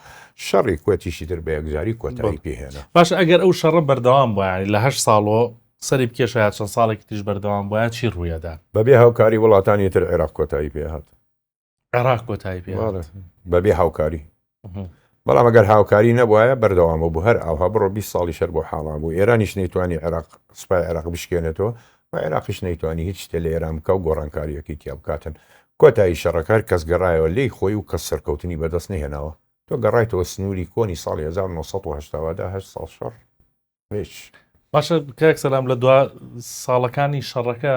شەڕی کوێتیشی تر بە یەکجاری کۆتایی پێ هێنا. باشە ئەگەر ئەو شەڕە بەردەوام بوایە یانی لە هەشت ساڵۆ سەری بکێشایە چەند ساڵێکی تریش بەردەوام بوایە چی ڕوویەدا؟ بەبێ هاوکاری وڵاتانی تر عێراق کۆتایی پێ هات. عێراق کۆتایی پێ بەبێ هاوکاری بەڵام ئەگەر هاوکاری نەبواە بەردەوامە بوو هەر ئاها بڕۆ 20 ساڵی شەر بۆ حاڵان بوو ئێرانیش نەیتوانی عێراق سوپای عێراق بشکێنێتەوە و عێراقیش نەیتوانی هیچ شتێ لە ئێران بکە و گۆڕانکاریەکەی تیا بکاتن کۆتایی شەڕەکار کەس گەڕایەوە لێی خۆی و کەس سەرکەوتنی بەدەست نەهێناوە تۆ گەڕایتەوە سنووری کۆنی ساڵی 1970 هەشت ساڵ شەڕ هیچ. باشە کاک سەلام لە دوا ساڵەکانی شەڕەکە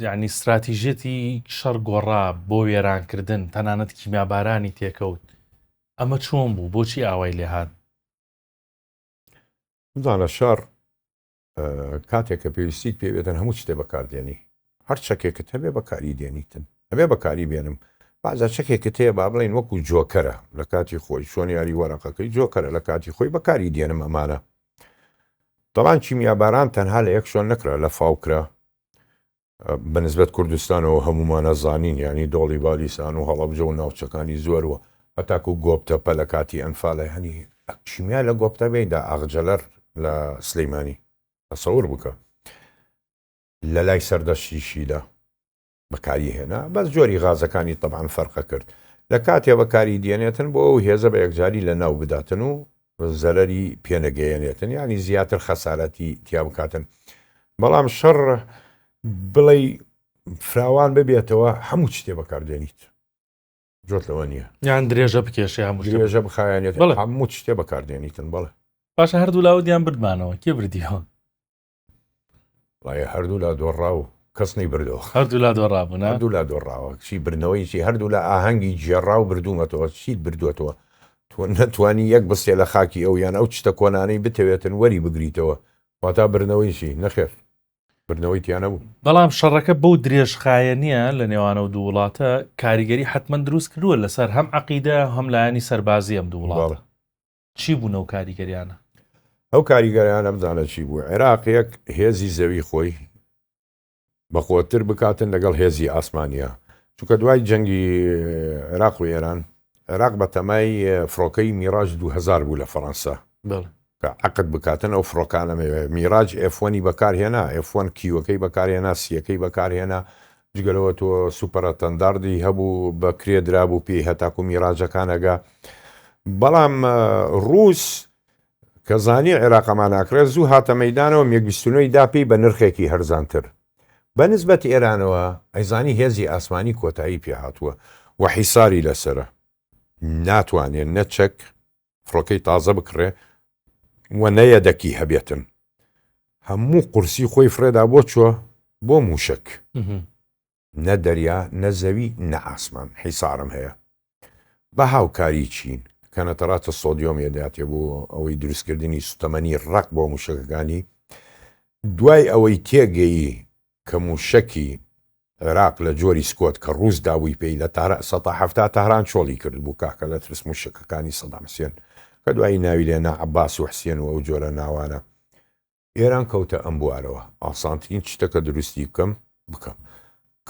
یعنی استراتیژیەتی شەڕ گۆڕا بۆ وێرانکردن تەنانەت کیمیابارانی تێکەوت ئەمە چۆن بوو بۆچی ئاوای لێهات؟ بزانە شەڕ کاتێک کە پێویستیت پێ بێتن هەموو شتێ بەکاردێنی هەر چەکێکت هەبێ بەکاری دێنیتن ئەبێ بەکاری بێنم بازا چەکێکت هەیە با بڵێین وەکو جۆکەرە لە کاتی خۆی چۆن یاری وەرەقەکەی جۆکەرە لە کاتی خۆی بەکاری دێنم ئەمانە تەبان کیمیاباران تەنها لە یەک شوێن نەکرا لە فاو کرا بەنسبەت کوردستانەوە هەمومانە زانین ینی دۆڵی بالیسان و هەڵەبجە و ناوچەکانی زۆروە هەتاکو گۆپتەپە لە کاتی ئەنفالە هەنی کیمیا لە گۆپتەبەیدا ئاغجەلەر لە سلەیمانی تەسەور بکە لە لای سەردەشتیشیدا بەکاری هێنا بەس جۆری غازەکانی تەبعەن فەرقە کرد لە کاتێ بەکاری دێنێتن بۆ ئەو هێزە بە یەکجاری لە ناو بداتن و زەرەری پێنەگەیەنێتن یانی زیاتر خەسارەتی تیا بکاتن بەڵام شەڕ بڵێ فراوان ببێتەوە هەموو شتێ بەکاردێنیت جۆت لەوە نییە یان درێژە بکێشێ هەموو درێژە بخایەنێت هەموو شتێ بەکاردێنیتن بەڵێ باشە هەردوو لاودیان بردمانەوە کێ بردیەوە وڵی هەردوو لا دۆڕاو کەس نەی بردەوە هەردوو لا دۆڕابوو نا هەردوو لا دۆڕاوە چی بردنەوەی چی هەردوو لا ئاهەنگی گێڕا و بردوومەتەوە چیت بردووەتەوە تۆ نەتوانی یەک بستێ لە خاکی ئەو یان ئەو شتە کۆنانەی بتەوێتن وەری بگریتەوە واتا بردنەوەی چی نەخێر بردنەوەی تیا نەبوو. بەڵام شەڕەکە بەو درێژخایەنیە لە نێوان ئەو دوو وڵاتە کاریگەری حەتمەن دروست کردووە لەسەر هەم عەقیدە هەم لایەنی سەربازی ئەم دوو وڵاتە. چی بوون ئەو کاریگەریانە؟ ئەو کاریگەریانە بزانە چی بوو، عێراق یەک هێزی زەوی خۆی بەقوەتتر بکاتن لەگەڵ هێزی ئاسمانیا، چونکە دوای جەنگی عێراق و ئێران، عێراق بە تەمای فڕۆکەی میراج 2000 بوو لە فەڕەنسا کە عەقد بکاتن ئەو فڕۆکانە میراج F one ی بەکارهێنا، F one Q ەکەی بەکارهێنا، سیەکەی بەکارهێنا، جگە لەوە تۆ سوپەرەتەنداردی هەبوو بە کرێ درابوو پێی هەتاکو میراجەکان ئەگا بەڵام ڕووس کە زانی عێراقەمان ئاکرێت زوو هاتە مەدانەوە میگ 29 دا پێی بە نرخێکی هەرزانتر بە نسبەت ئێرانەوە ئەیزانی هێزی ئاسمانی کۆتایی پێهاتووە. و حیساری لەسەرە ناتوانێ نە چەک فڕۆکەی تازە بکڕێ و نە یەدەکی هەبێتن هەموو قورسی خۆی فڕێدا بۆ چوە بۆ موشک نە دەریا نە زەوی نە ئاسمان حیسارم هەیە بە هاوکاری چین کە نەتەراتە سۆدیۆم یەداتێ بۆ ئەوەی دروستکردنی سوتەمەنی ڕەق بۆ موشەکەکانی دوای ئەوەی تێگەیی کە موشەکی عێراق لە جۆری سکۆت کە ڕووس دابووی پێی لە تارا 70% تاران چۆڵی کردبوو کاکە لە ترس موشەکەکانی سەدام حسێن کە دوایی ناوی لێنا عەباس و حسێن و ئەو جۆرە ناوانە ئێران کەوتە ئەم بوارەوە ئاسانترین شتە کە دروستی بکەم بکەم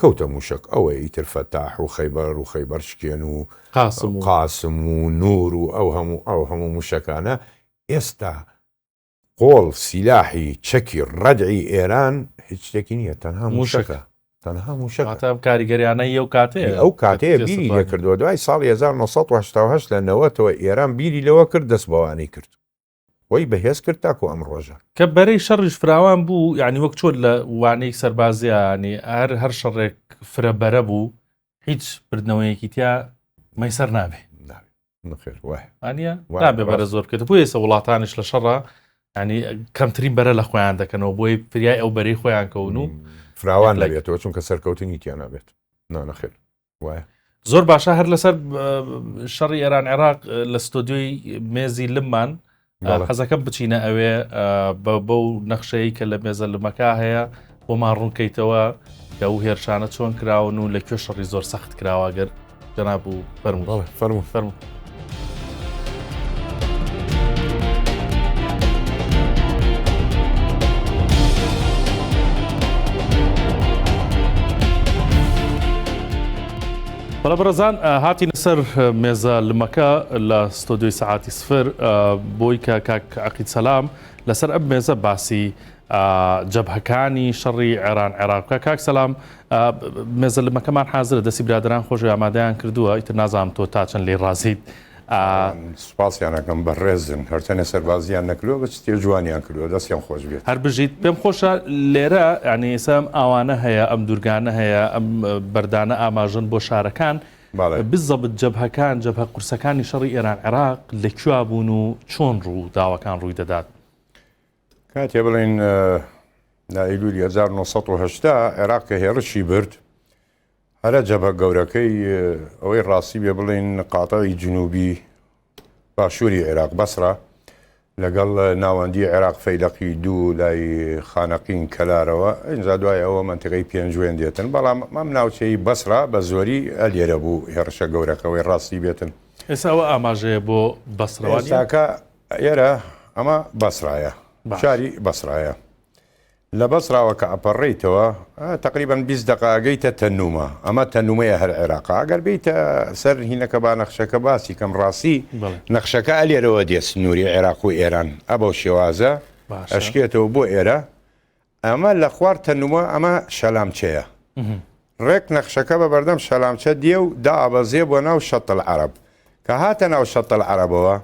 کەوتە موشەک ئەوەیە ئیتر فەتاح و خەیبەر و خەیبەر شکێن و قاسم و قاسم و نور و ئەو هەموو ئەو هەموو موشەکانە ئێستا قۆڵ سیلاحی چەکی ڕەدعی ئێران هیچ شتێکی نییە تەنها موشەکە تەنها موشەکە. واتە ئەم کاریگەریانە ی ئەو کاتەیە ئەو کاتەیە بیری لێ کردەوە دوای ساڵی 1988 لە نەوەتەوە ئێران بیری لەوە کرد دەست بەوانەی کرد خۆی بەهێز کرد تاکو ئەم ڕۆژە. کە بەرەی شەڕیش فراوان بوو یانی وەک چۆن لە وانەی سەربازیا ینی هەر هەر شەڕێک فرە بەرە بوو هیچ بردنەوەیەکی تیا مەیسەر نابێ. نەخێر وایە. ئانیە نابێ بەرە زۆر بکەێت بۆ ئێستا وڵاتانیش لە شەڕە ینی کەمترین بەرە لە خۆیان دەکەنەوە بۆی فریای ئەو بەرەی خۆیان کەون و فراوان نەبێتەوە چونکە سەرکەوتنی تیا نابێت نا نەخێر وایە. زۆر باشە هەر لەسەر شەڕی ئێران عێراق لە ستۆدیۆی مێزی لممان حەزەکەم بچینە ئەوێ بەو نەخشەی کە لە مێزە لمەکە هەیە بۆمان ڕوونکەیتەوە کە ئەو هێرشانە چۆن کراون و لە کوێ شەڕی زۆر سەخت کراوە گەر جەناب و فەرموو فەرموو فەرموو. بەڵێ بەڕێزان هاتینە سەر مێزە لمەکە لە ستۆدیۆی سەعاتی سفر بۆی کە کاک عەقید سەلام لەسەر ئەم مێزە باسی جەبهەکانی شەڕی عێران عێراق بکە کاک سەلام مێزە لمەکەمان حازرە دەستی برادران خۆش ئامادەیان کردووە ئیتر نازانم تۆ تا چەند لێی ڕازیت سوپاسیان ئەکەم بەڕێزن هەرچەنێ سەربازیان نەکردووە بە چ جوانیان کردووە دەستیان خۆش بێت. هەر بژیت پێم خۆشە لێرە یانی ئێستا ئەم ئاوانە هەیە ئەم دوورگانە هەیە ئەم بەردانە ئاماژەن بۆ شارەکان بزەبت جەبهەکان جەبهە قورسەکانی شەڕی ئێران عێراق لە کوێ بوون و چۆن ڕووداوەکان ڕووی دەدات؟ کاتێ بڵێین لە ئەیلولی 1970 عێراق کە هێڕشی برد هەرە جەبهە گەورەکەی ئەوەی ڕاستی بێ بڵێین قاتعی جنوبی باشووری عێراق بەسرە لەگەڵ ناوەندی عێراق فەیلەقی دوو لای خانەقین کەلارەوە ئینجا دوای ئەوە مەنتیقەی پێنجوێن دێتن بەڵام ئەم ناوچەی بەسرا بە زۆری ئەلێرە بوو هێڕشە گەورەکەوەی ڕاستی بێتن. ئێستا ئەوە ئاماژەیە بۆ بەسرە وانیە؟ ئێستاکە ئێرە ئەمە بەسرایە شاری بەسرایە لە بەسراوە کە ئەپەڕێیتەوە تەقریبەن 20 دەقە ئەگەیتە تەنومە ئەمە تەنومەیە هەر عێراقا ئەگەر بیتە سەر هینەکە با نەخشەکە باسی کەم ڕاستی نەخشەکە ئەلێرەوە دێ سنووری عێراق و ئێران ئەبەو شێوازە ئەشکێتەوە بۆ ئێرە ئەمە لە خوار تەنومە ئەمە شەلامچەیە ڕێک نەخشەکە بە بەردەم شەلامچە دێ و دائەبەزێ بۆ ناو شەت العەرەب. کە هاتە ناو شەت العەرەبەوە،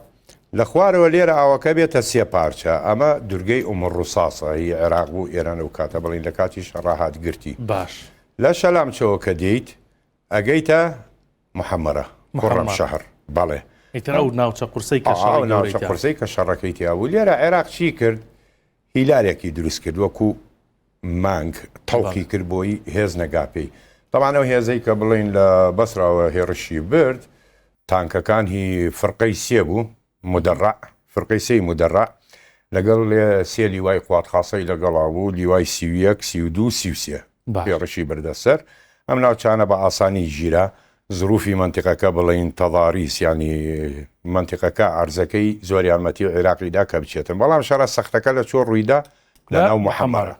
لە خوارەوە لێرە ئاوەکە بێتە سێ پارچە، ئەمە دورگەی ئوم الڕوساسە هی عێراق بوو، ئێران ئەو کاتە بڵێین لە کاتی شەڕا هات گرتی. باش. لە شەلامچەوە کە دێیت ئەگەیتە محەمەرە، خۆڕەم شەهر، بەڵێ. ئیتر ئەو ناوچە قورسەی کە شەڕی ئەو ناوچە قورسەی کە شەڕەکەی تیا بوو. لێرە عێراق چی کرد؟ هیلالێکی دروست کرد وەکوو مانگ تەوقی کرد بۆی هێز نەگا پێی. تەبعەن ئەو هێزەی کە بڵێین لە بەسراوە هێڕشی برد تانکەکان هی فرقەی سێ بوو مدەڕع فرقەی سێی مدەڕع لەگەڵ سێ لیوای قوات خاصەی لەگەڵا بوو لیوای 31 32 33 هێڕشی بردە سەر ئەم ناوچانە بە ئاسانی گیرا زروفی مەنتیقەکە بڵێین تەضاریس یانی مەنتیقەکە عەرزەکەی زۆر یارمەتی عیراقی دا کە بچێتن بەڵام شەڕە سەختەکە لە چۆ ڕوویدا لە ناو محەمەرە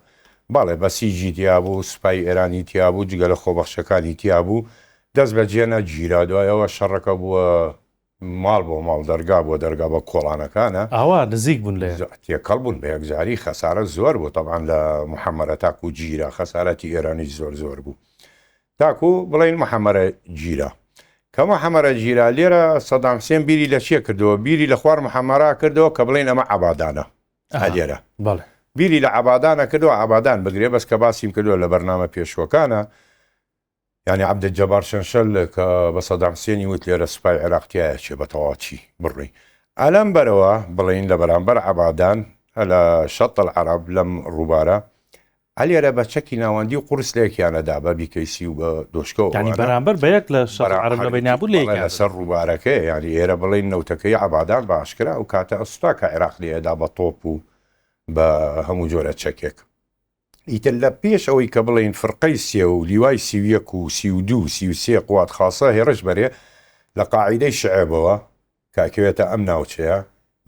بەڵێ بەسیجی تیابوو سوپای ئێرانی تیابوو جگە لە خۆبەخشەکانی تیابوو دەست بە جێ نەگیرا دوایەوە شەڕەکە بووە ماڵ بۆ ماڵ دەرگا بۆ دەرگا بە کۆڵانەکانە ئاوا نزیک بوون لە تێکەڵ بوون بە یەکجاری خەسارە زۆر بوو تەبعەن لە محەمەرە تاکو گیرا خەسارەتی ئێرانیش زۆر زۆر بوو تاکو بڵێین محەمەرە گیرا. کە محەمەرە گیرا لێرە سەدام حسێن بیری لە چێ کردەوە؟ بیری لە خوار محەمەرا کردەوە کە بڵێین ئەمە عەبادانە. لێرە بیری لە عەبادانە کردەوە عەبادان بگرێ بەس کە باسیم کردووە لە بەرنامە پێشوەکانە. یانی عەبدولجەبار شەنشەل کە بە سەدام حسێنی وت لێرە سوپای عێراق تیایە چێ بە تەواوەتی بڕی ئەلەم بەرەوە بڵێین لە بەرامبەر عەبادان لە شەت العەرەب لەم ڕووبارە ئەلێرە بە چەکی ناوەندی و قورس لەیەکیانەدا بە بیکەیسی و بە دۆشکە و یانی بەرامبەر بە یەک لە شەت العەرەب لە بەینیان بوو لەیەکیان لەسەر ڕووبارەکەیە یانی ئێرە بڵێین نەوتەکەی عەبادان بە ئاشکرا ئەو کاتە ئەسوتا کە عێراق لێیەدا بە تۆپ و بە هەموو جۆرە چەکێک. ئیتر لە پێش ئەوەی کە بڵێین فرقەی سێ و لیوای 31 و 32 و 33 قوات خاسە هێڕش بەرێ لە قاعیدەی شعێبەوە کە ئەکەوێتە ئەم ناوچەیە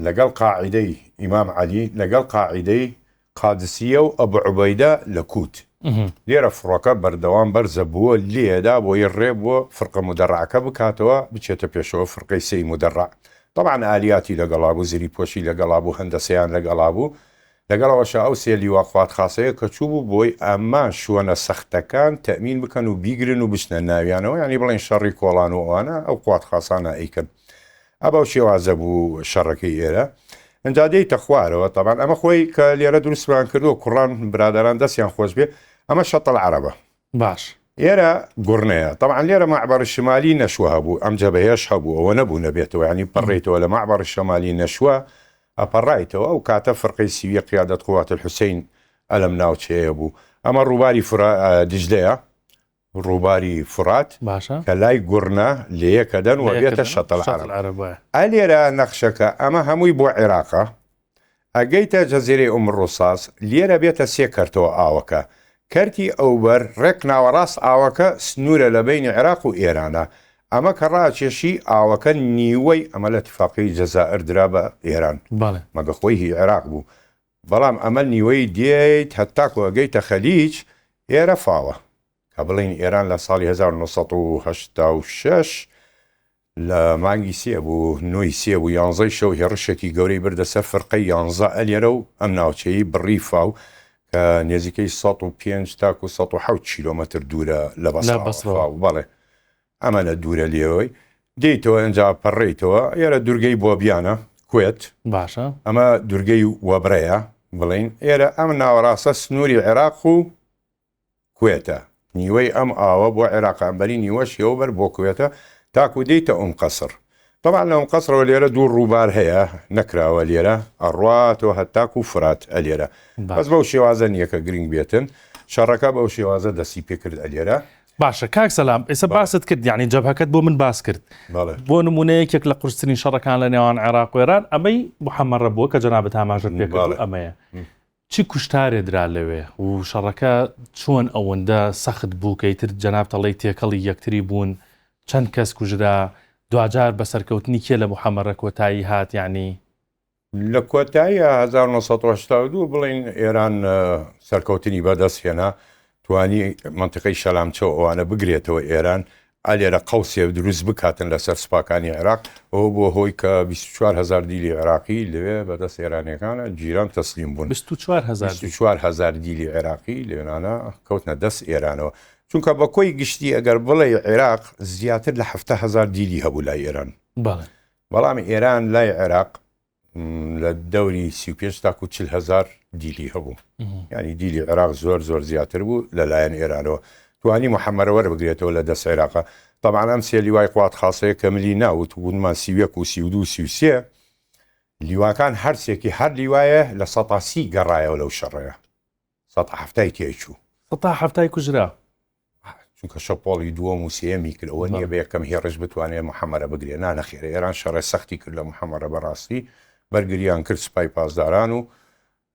لەگەڵ قاعیدەی ئیمام عەلی لەگەڵ قاعیدەی قادسیە و ئەبو عوبەیدە لە کووت لێرە فڕۆکە بەردەوام بەرزە بووە لێدا بۆی ڕێ بۆ فرقە مودەڕعەکە بکاتەوە بچێتە پێشەوە فرقەی سێی مودەڕع تەبعەن ئالیاتی لەگەڵا بوو زریپۆشی لەگەڵا بوو هەندەسەیان لەگەڵا بوو لەگەڵ ئەوەشا ئەو سێ لیوا قوات خاسەیە کە چووبوو بۆی ئەمە شوەنە سەختەکان تەئمین بکەن و بیگرن و بچنە ناویانەوە یانی بڵێن شەڕی کۆڵان و ئەوانە ئەو قوات خاسانە ئەیکەن ئە بەو شێوازە بوو شەڕەکەی ئێرە ئەنجا دێیتە خوارەوە تەبان ئەمە خۆی کە لێرە دروستمان کردووە کوڕان برادەران دەستیان خۆش بێ ئەمە شەتەڵ عەرەبە باش. ئێرە گوڕنەیە تەبعەن لێرە مەعبەڕ شمالی نەشوە هەبوو ئەم جەبهەیەش هەبوو ئەوە نەبوو نەبێتەوە یانی پەڕێیتەوە لە مەعبەڕ شمالی نەشوە ئەپەڕایتەوە ئەو کاتە فرقەی سیویە قیادەت قوات الحسین ئەلەم ناوچەیە بوو ئەمە ڕووباری فرا دجلەیە ڕووباری فرات باشە کە لای گوڕنە لەیەکەدەن و بێتە شەتەل عەرەب ئەلێرە نەخشەکە ئەمە هەمووی بۆ عێراقە ئەگەیتە جەزیرەی ئوم ڕوساس لێرە بێتە سێ کەرتەوە ئاوەکە کەرتی ئەوبەر ڕێک ناوەڕاست ئاوەکە سنوورە لە بەینی عێراق و ئێرانە ئەمە کە ڕاکێشی ئاوەکە نیوەی ئەمە لە تفاقی جەزائر درا بە ئێران بەڵێ. مەگە خۆی هی عێراق بوو بەڵام ئەمە نیوەی دێیت هەتاکو ئەگەیتە خەلیج ئێرە فاوە کە بڵێین ئێران لە ساڵی 1986 لە مانگی سێ بوو نۆی سێ بوو یانزەی شەو هێڕشێکی گەورەی بردە سەر فرقەی یانزە ئەلێرە و ئەم ناوچەی بڕی فاو کە نێزیکەی 105 تاکو 107 کیلۆمەتر دوورە لە بەسڕەوە فاو بەڵێ ئەمەنە دوورە لێوەی دێیتەوە ئەنجا پەڕێیتەوە ئێرە دورگەی بۆبیانە کوێت باشە ئەمە دورگەی وەبرەیە بڵین ئێرە ئەم ناوەڕاستە سنووری عێراق و کوێتە نیوەی ئەم ئاوە بۆ عێراقە ئەمبەری نیوەش یەوبەر بۆ کوێتە تاکو دێیتە ئوم قەسڕ تەبعەن لە ئوم قەسڕەوە لێرە دوو ڕووبار هەیە نەکراوە لێرە ئەڕواتەوە هەتاکو فرات ئەلێرە بەس بەو شێوازە نییە کە گرنگ بێتن شەڕەکە بەو شێوازە دەستی پێکرد ئەلێرە. باشە کاک سەلام ئێستا باست کرد یعنی جەبهەکەت بۆ من باس کرد بۆ نمونە یەکێک لە قورسترین شەڕەکان لە نێوان عێراق و ئێران ئەمەی محەممەڕە بووە کە جەنابت ئاماژەت پێ کرد ئەمەیە چ کوشتارێ درا لەوێ و شەڕەکە چۆن ئەوەندە سەخت بوو کە ئیتر جەنابت ئەڵێی تێکەڵی یەکتری بوون، چەند کەس کوژرا، دواجار بە سەرکەوتنی کێ لە محەمەرە کۆتایی هات یانی؟ لە کۆتایی 1982 بڵێین ئێران سەرکەوتنی بەدەست هێنا، توانی مەنتیقەی شەلامچە و ئەوانە بگرێتەوە ئێران ئا لێرە قەوسێ دروست بکاتن لەسەر سوپاکانی عێراق ئەوە بووە هۆی کە 24 هەزار دیلی عێراقی لەوێ بەدەست ئێرانیەکانە گیران تەسلیم بوون 24 هەزار 24 هەزار دیلی عێراقی لێنانە کەوتنە دەست ئێرانەوە چونکە بە کۆی گشتی ئەگەر بڵێ عێراق زیاتر لە 70 هەزار دیلی هەبوو لای ئێران بەڵام ئێران لای عێراق لە دەوری 35 تاکو 40 هزار دیلی هەبوو ینی دیلی عێراق زۆر زۆر زیاتر بوو لەلایەن ئێرانەوە توانی محەممەرە وەربگرێتەوە لە دەست عێراقە طبعا ئەم سێ لیوای قوات خاصەیە کە ملی ناوت بوونمان 31 و 32 33 لیواکان هەرسێکی هەر لیوایە لە سەتا سی گەڕایەوە لەو شەڕەیە سەتا حەفتای تێچوو. سەتا حەفتای کوژرا. چونکە شەپۆڵی دووەم و سێیەمی کرد ئەوە نییە بە یەکەم هێڕش بتوانێت محەمەرە بگرێ نا نەخێرە ئێران شەڕێ سەختی کرد لە محەمەرە بەڕاستی بەرگریان کرد سوپای پاسداران و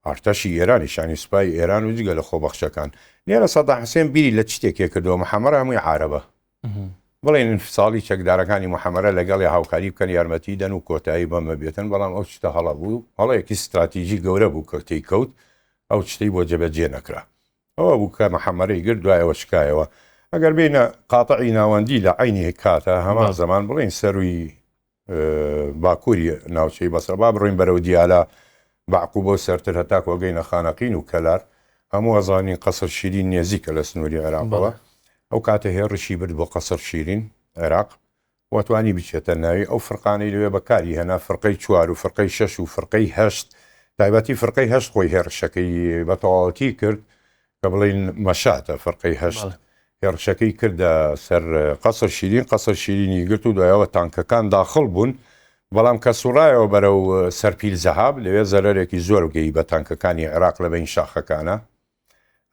ئارتەشی ئێرانیش یانی سوپای ئێران و جگە لە خۆبەخشەکان لێرە سەدام حسێن بیری لە چ شتێکێ کردەوە محەمەرە هەمووی عارەبە بڵێن انفصالی چەکدارەکانی محەمەرە لەگەڵی هاوکاری بکەن یارمەتی دەن و کۆتایی بەمە بێتن بەڵام ئەو شتە هەڵە بوو هەڵەیەکی ستراتیژی گەورە بوو کە تێی کەوت ئەو شتەی بۆ جێبەجێ نەکرا ئەوە بوو کە محەمەرەی گرت دوایەوە شکایەوە ئەگەر بێینە قاتعی ناوەندی لە عەینی کاتە هەمان زەمان بڵێین سەروی باکووری ناوچەی بەسرە با بڕۆین بەرەو دیالە بەعقوبە و سەرتر هەتاکو ئەگەینە خانەقین و کەلار هەموو ئەزانین قەسر شیرین نێزیکە لە سنووری عێراقەوە ئەو کاتە هێڕشی برد بۆ قەسر شیرین عێراق و توانی بچێتە ناوی ئەو فرقانەی لەوێ بەکاری هێنا فرقەی چوار و فرقەی شەش و فرقەی هەشت تایبەتی فرقەی هەشت خۆی هێڕشەکەی بە تەواوەتی کرد کە بڵین مەشاتە فرقەی هەشت. هێڕشەکەی کردە سەر قەسر شیرین، قەسر شیرینی گرت و دوایەوە تانکەکان داخڵ بوون، بەڵام کە سوڕایەوە بەرەو سەر پیل زەهاب، لەوێ زەرەرێکی زۆر گەیی بە تانکەکانی عێراق لە بەین شاخەکانە،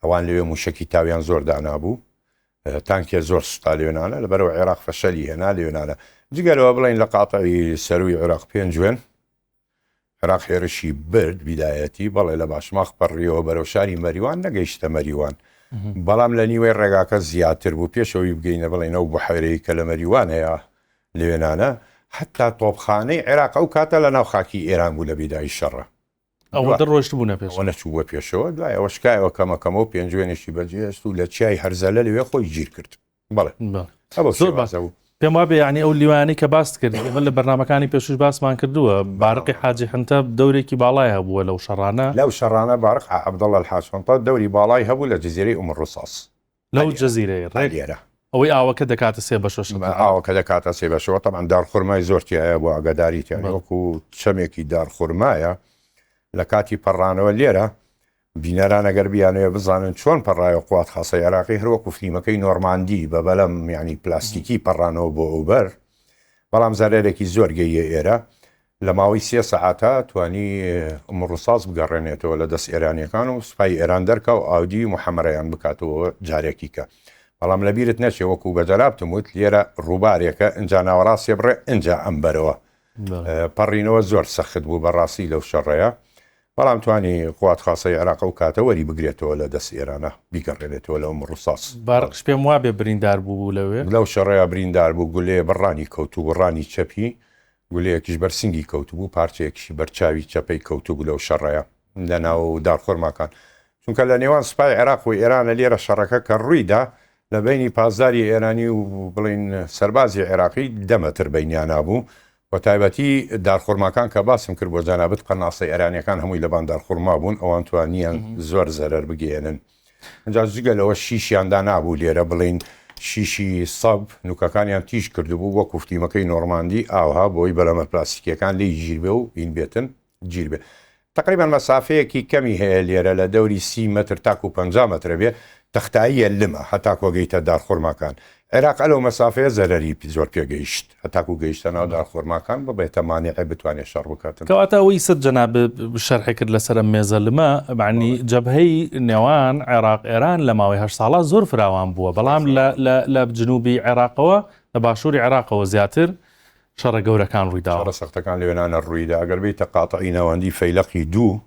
ئەوان لەوێ موشەکی تاویان زۆر دانابوو، تانکێ زۆر سوتا لەوێنانە، لەبەرئەوە عێراق فەشەلی هێنا لەوێنانە. جگە لەوە بڵێین لە قاتعی سەرووی عێراق پێنجوێن، عێراق هێرشی برد بیدایەتی بەڵێ لە باشماخ پەڕیەوە بەرەو شاری مەریوان نەگەیشتە مەریوان بەڵام لە نیوەی ڕێگاکە زیاتر بوو پێشەوەی بگەینە بڵێن ئەو بحەرەی کە لە مەریوان هەیە لەوێنانە حتا تۆپخانەی عێراق ئەو کاتە لە ناو خاکی ئێران بوو لە بیدای شەڕە ئەوەندە ڕۆیشتبوونە پێشەوە نەچووە پێشەوە دوای ئەوە شکایەوە کەمە کەمە و پێنجوێنێکی بەجێهێشت و لە چیای هەرزەلە لەوێ خۆی گیر کرد بەڵێ زۆر باس پێم وابێ یعنی ئەو لیوانەی کە باست کرد ئێمە لە بەرنمەکانی پێشوش باسمان کردووە بارقی حاجی حنتە دەورێکی باڵای هەبووە لەو شەڕانە لەو شەڕانە بارق عەبدوڵڵا الحاج حنتە دەوری باڵای هەبوو لە جزیرەی ئوم الرصاص لەو جزیرەیە ڕێک لێرە ئەوەی ئاوەکە دەکاتە سێ بەشەوە ئاوەکە دەکاتە سێ بەشەوە تەبعەن دارخورمای زۆر تیایە بۆ ئاگاداری تیان وەکو چەمێکی دارخورمایە لە کاتی پەڕانەوە لێرە بینەران ئەگەر بیانەوێ بزانن چۆن پەڕایەوە قوات خاصەی عێراقی هەر وەکو فلیمەکەی نۆرماندی بە بەلەم یانی پلاستیکی پەڕانەوە بۆ ئەوبەر بەڵام زەرەرێکی زۆر گەییە ئێرە لە ماوەی سێ سەعاتا توانی ئوم ڕساس بگەڕێنێتەوە لە دەست ئێرانیەکان و سوپای ئێران دەرکا و ئاودیوی محەمەرەیان بکاتەوە جارێکی کە بەڵام لە بیرت نەچێ وەکو بە جەنابتم وت لێرە ڕووبارێکە ئینجا ناوەڕاستێ بڕێ ئینجا ئەم بەرەوە پەڕینەوە زۆر سەخت بوو بەڕاستی لەو شەڕەیە بەڵام توانی قوات خاصەی عێراق ئەو کاتە وەری بگرێتەوە لە دەست ئێرانە بیگەڕێنێتەوە لە ئوم ڕساس. بارقش پێم وابێ بریندار بوو لەوێ. لەو شەڕەیا بریندار بوو گولەیە بەر ڕانی کەوتبوو ڕانی چەپی گولەیەکیش بەر سنگی کەوتبوو پارچەیەکیشی بەر چاوی چەپەی کەوتبوو لەو شەڕەیا لە ناو دارخورماکان چونکە لە نێوان سوپای عێراق و ئێرانە لێرە شەڕەکە کە ڕووی دا لە بەینی پاسداری ئێرانی و بڵێین سەربازی عێراقی دە مەتر بەینیانا بوو بە تایبەتی دارخورماکان کە باسم کرد بۆ جەنابت قەناسە ئێرانیەکان هەمووی لەبان دارخورما بوون ئەوان توانیان زۆر زەرەر بگەیەنن ئینجا جگە لەوە شیشیان دانابوو لێرە بڵێین شیشی سەب نوکەکانیان تیژ کردبوو وەکو فلیمەکەی نۆرماندی ئاوها بۆی بەلەمە پلاستیکیەکان لێی گیر بێ و هین بێتن گیر بێ تەقریبەن مەسافەیەکی کەمی هەیە لێرە لە دەوری 30 مەتر تاکو 50 مەترە بێ تەختاییە لمە هەتاکۆ گەیتە دارخورماکان عێراق ئەلەو مەسافەیە زەرەری زۆر پێ گەیشت هەتاکو گەیشتە ناو دارخورماکان ببێتە مانعێ بتوانێ شەڕ بکاتن. کەواتە ئەوەی سەر جەنابت شەرحی کرد لەسەر ئەم مێزە لمە مەعنی جەبهەی نێوان عێراق ئێران لە ماوەی هەشت ساڵا زۆر فراوان بووە بەڵام لە لە لە جنوبی عێراقەوە لە باشووری عێراقەوە زیاتر شەڕە گەورەکان ڕوویداوە. شەڕە سەختەکان لەوێنانە ڕوویدا ئەگەر بێیتە قاتعی ناوەندی فەیلەقی دوو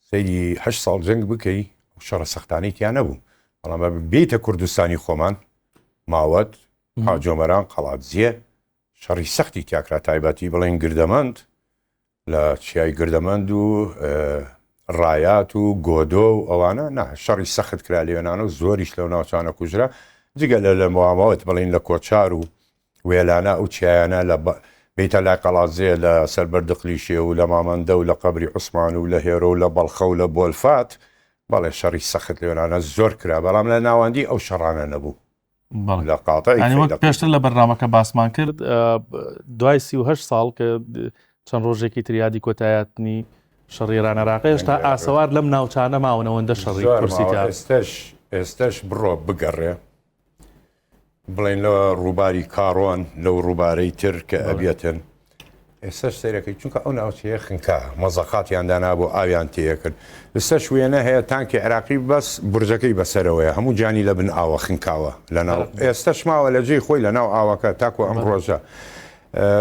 سەیری هەشت ساڵ جەنگ بکەی ئەو شەڕە سەختانەی تیا نەبوو بەڵام بە بێیتە کوردستانی خۆمان ماوەت حاجۆمەران قەڵادزیێ شەڕی سەختی تیاکرا تایبەتی بڵێن گردەمەند لە چیای گردەمەند و ڕایات و گۆدۆ و ئەوانە نا شەڕی سەخت کرا لێنانە و زۆریش لەو ناوچانە کوژرا جگە لە لە ماوەت بڵین لە کۆچار و وێلانە ئەو چیایانە لە بیتە لای قەڵادزێ لە سەر بەردقلیشێ و لە مامەندە و لە قەبری عوسمان و لە هێرۆ و لە بەڵخە و لە بۆلفات بەڵێ شەڕی سەخت لێرانە زۆر کرا بەڵام لە ناوەندی ئەو شەڕانە نەبوو لە قاتعی یانی وەک پێشتر لە بەرنامەکە باسمان کرد دوای 38 ساڵ کە چەند ڕۆژێکی تر یادی کۆتایاتنی شەڕی ئێران عێراق هێشتا ئاسەوار لەم ناوچانە ماون ئەوەندە شەڕی قورسی تیا ئێستش ئێستش بڕۆ بگەڕێ بڵێن لە ڕووباری کاڕۆن لەو ڕووبارەی تر کە ئەبێتن ئێستاش سەیرەکەی چونکە ئەو ناوچەیە خنکا مەزەقاتیان دانابوو ئاویان تێکرد ئێستاش وێنە هەیە تانکی عێراقی بەس بورجەکەی بەسەرەوەیە هەموو جانی لە بن ئاوە خنکاوە لەناو ئێستاش ماوە لە جێی خۆی لەناو ئاوەکە تاکو ئەم ڕۆژە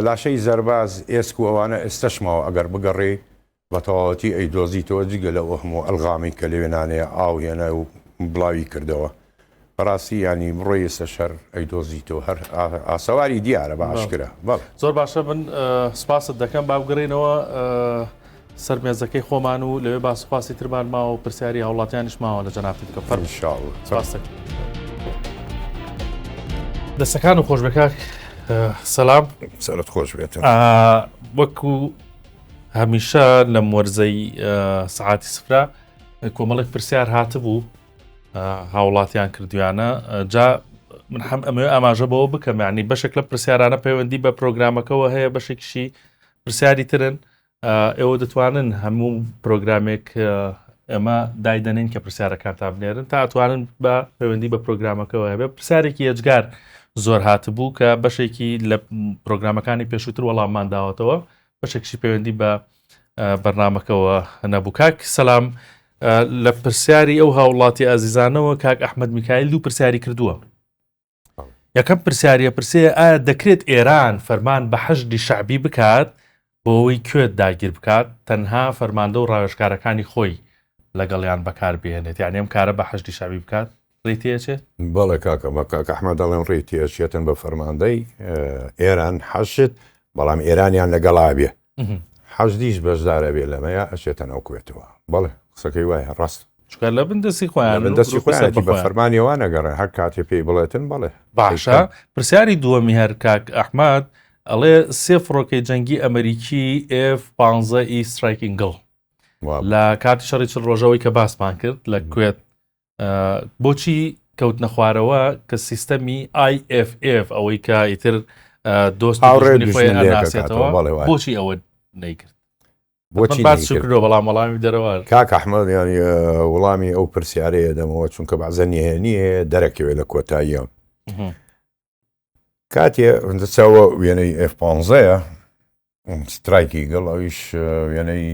لاشەی زەرباز ئێسک و ئەوانە ئێستاش ماوە ئەگەر بگەڕێی بە تەواوەتی ئەیدۆزیتەوە جگە لەو هەموو ئەلغامەی کە لەوێ نانەیە ئاو هێنای و بڵاوی کردەوە بەڕاستی یانی بڕۆی ئێستا شەر ئەیدۆزیتەوە هەر ئاسەواری دیارە بە ئاشکرا بەڵێ. زۆر باشە من سپاست دەکەم با بگەڕێینەوە سەر مێزەکەی خۆمان و لەوێ باس و خواسی ترمان ماوە و پرسیاری هاوڵاتیانیش ماوە لە جەنابت بکەم فەرموو. ان شاء الله. سپاست دەکەم. دەستەکان و خۆش بێ کاک سەلام. سەرت خۆش بێتن. وەکو هەمیشە لەم وەرزەی سەعاتی سفرە کۆمەڵێک پرسیار هاتبوو هاوڵاتیان کردویانە جا من هەم ئەمەوێ ئاماژە بەوە بکەم ینی بەشێک لە پرسیارانە پەیوەندی بە پرۆگرامەکەەوە هەیە بەشێکیشی پرسیاری ترن ئێوە دەتوانن هەموو پرۆگرامێک ئێمە دایدەنین کە پرسیارەکانتان بنێرن تا ئەتوانن بە پەیوەندی بە پرۆگرامەکەەوە هەبێ پرسیارێکی ئێجگار زۆر هاتبوو کە بەشێکی لە پرۆگرامەکانی پێشووتر وەڵاممان داوەتەوە بەشێکشی پەیوەندی بە بەرنمەکەەوە نەبوو کاک سەسلام لە پرسیاری ئەو هاوڵاتی ئازیزانەوە کاک ئەحمد میکایل دوو پرسیاری کردووە یەکەم پرسیاریە پرسێ ئایا دەکرێت ئێران فەرمان بە حەشدی شەعبی بکات بۆ ئەوەی کوێت داگیر بکات تەنها فەرماندە و ڕاوێژکارەکانی خۆی لەگەڵیان بەکار بهێنێت یعنی ئەم کارە بە حەشدی شەعبی بکات ڕێی تێچێت؟ بەڵێ کاکە بە کاک ئەحمەد دەڵێم ڕێی تێچێتن بە فەرماندەی ئێران حەشد بەڵام ئێرانیان لەگەڵا بێ حەشدیش بەشدارە بێ لەمەیە ئەچێتە ناو کوێتەوە بەڵێ قسەکەی وایە ڕاست چونکە لە بن دەستی خۆیان لە بن دەستی خۆیانەتی بە فەرمانی ئەوان ئەگەڕێ هەر کاتێ پێی بڵێتن بەڵێ باشە پرسیاری دووەمی هەر کاک ئەحمەد ئەڵێ سێ فڕۆکەی جەنگی ئەمریکی F-15 E Strike Eagle لە کاتی شەڕی چل ڕۆژەوەی کە باسمان کرد لە کوێت بۆچی کەوتنە خوارەوە کە سیستەمی IFF ئەوەی کە ئیتر دۆست خۆی ئەناسێتەوە بۆچی ئەوە نەیکرد بۆچی باس کردو بەڵام وەڵامی دەرەوە کاک ئەحمەد ینی وەڵامی ئەو پرسیارەیە دەمەوە چونکە بەعزە نهێنی هەیە دەرەکەوێت لە کۆتاییە کاتێ دەچەوە وێنەی F15ەیە Strike Eagle ئەویش وێنەی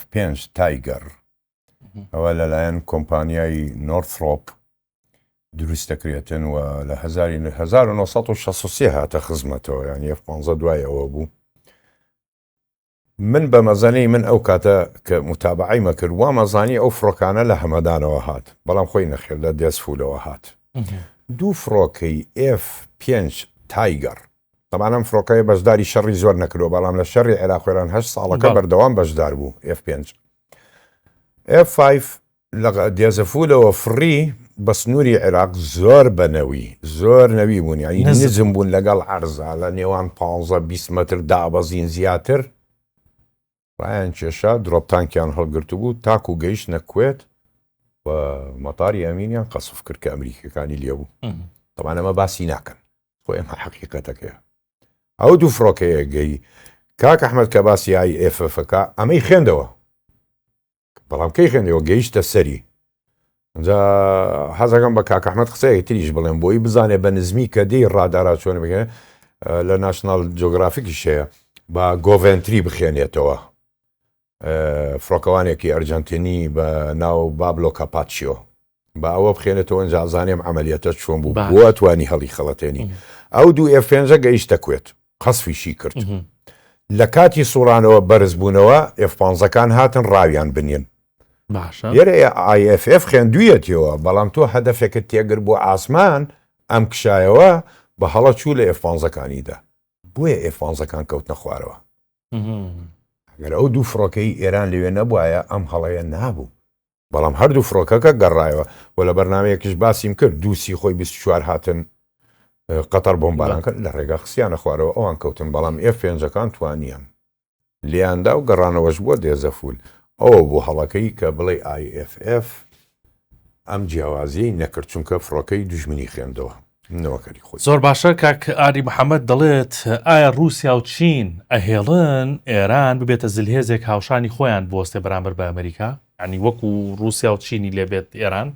F5 Tiger ئەوە لەلایەن کۆمپانیای نۆرثرۆپ دروست دەکرێتن و لە 1963 هاتە خزمەتەوە یان F15 دوای ئەوە بوو من بە مەزەنەی من ئەو کاتە کە موتابەعەی مەکرد وامەزانی ئەو فڕۆکانە لە هەمەدانەوە هات بەڵام خۆی نەخێر لە دێزفولەوە هات دوو فڕۆکەی ئێف پێنج تایگەر تەبعەن ئەم فڕۆکەیە بەشداری شەڕی زۆر نەکردوە بەڵام لە شەڕی عێراق ئێران هەشت ساڵەکە بەردەوام بەشدار بوو ئێف پێنج ئێف فایف لە دێزەفولەوە فڕی بە سنووری عێراق زۆر بە نەوی زۆر نەوی بوون یانی نزم بوون لەگەڵ عەرزا لە نێوان 15 20 مەتر دابەزین زیاتر ڕایان کێشا drop tank یان هەڵگرتبوو تاکو گەیشتنە کوێت و مەتاری ئەمینیان قەسف کرد کە ئەمریکیەکانی لێبوو تەبعەن ئەمە باسی ناکەن خۆ ئێمە حەقیقەتەکەیە ئەو دوو فڕۆکەیە گەی کاک ئەحمەد کە باسی ئای ئێفەکە ئەمەی خوێندەوە بەڵام کەی خوێندەوە گەیشتە سەری جا حەزەکەم بە کاک ئەحمەد قسەیەکی تریش بڵێم بۆی بزانێ بە نزمی کە دێی ڕادارا چۆن بکەێ لە ناشناڵ جۆگرافیکیش هەیە بە گۆڤنتری بخێنێتەوە فڕۆکەوانێکی ئەرجنتینی بە ناو بابلۆ کاپاچیۆ با ئەوە بخێنێتەوە ئینجا ئەزانێم عەمەلیەتە چۆن بوو بۆ ئەتوانی هەڵی خەڵەتێنی ئەو دوو ئێف پێنجە گەیشتە کوێت قەسفیشی کرد لە کاتی سوڕانەوە بەرز بوونەوە ئێف پانزەکان هاتن ڕاویان بنین باشە لێرە IFF خوێندویەتیەوە بەڵام تۆ هەدەفێکت تێگر بۆ ئاسمان ئەم کشایەوە بە هەڵە چوو لە ئێف پانزەکانیدا بۆیە ئێف پانزەکان کەوتنە خوارەوە ئەگەر ئەو دوو فڕۆکەی ئێران لەوێ نەبوایە ئەم هەڵەیە نابوو بەڵام هەردوو فڕۆکەکە گەڕایەوە و لە بەرنامەیەکیش باسیم کرد دوو سیخۆی 24 هاتن قەتەر بۆمباران کرد لە ڕێگا خستیانە خوارەوە ئەوان کەوتن بەڵام ئێف پێنجەکان توانیان لێیاندا و گەڕانەوەش بووە دێزەفول ئەوە بوو هەڵەکەی کە بڵێ IFF ئەم جیاوازیەی نەکرد چونکە فڕۆکەی دوژمنی خوێندەوە. نەوەکەری خۆی. زۆر باشە کاک ئاری محەمەد دەڵێت ئایا ڕووسیا و چین ئەهێڵن ئێران ببێتە زلهێزێک هاوشانی خۆیان بوەستێ بەرامبەر بە ئەمریکا یانی وەکو ڕووسیا و چینی لێبێت ئێران؟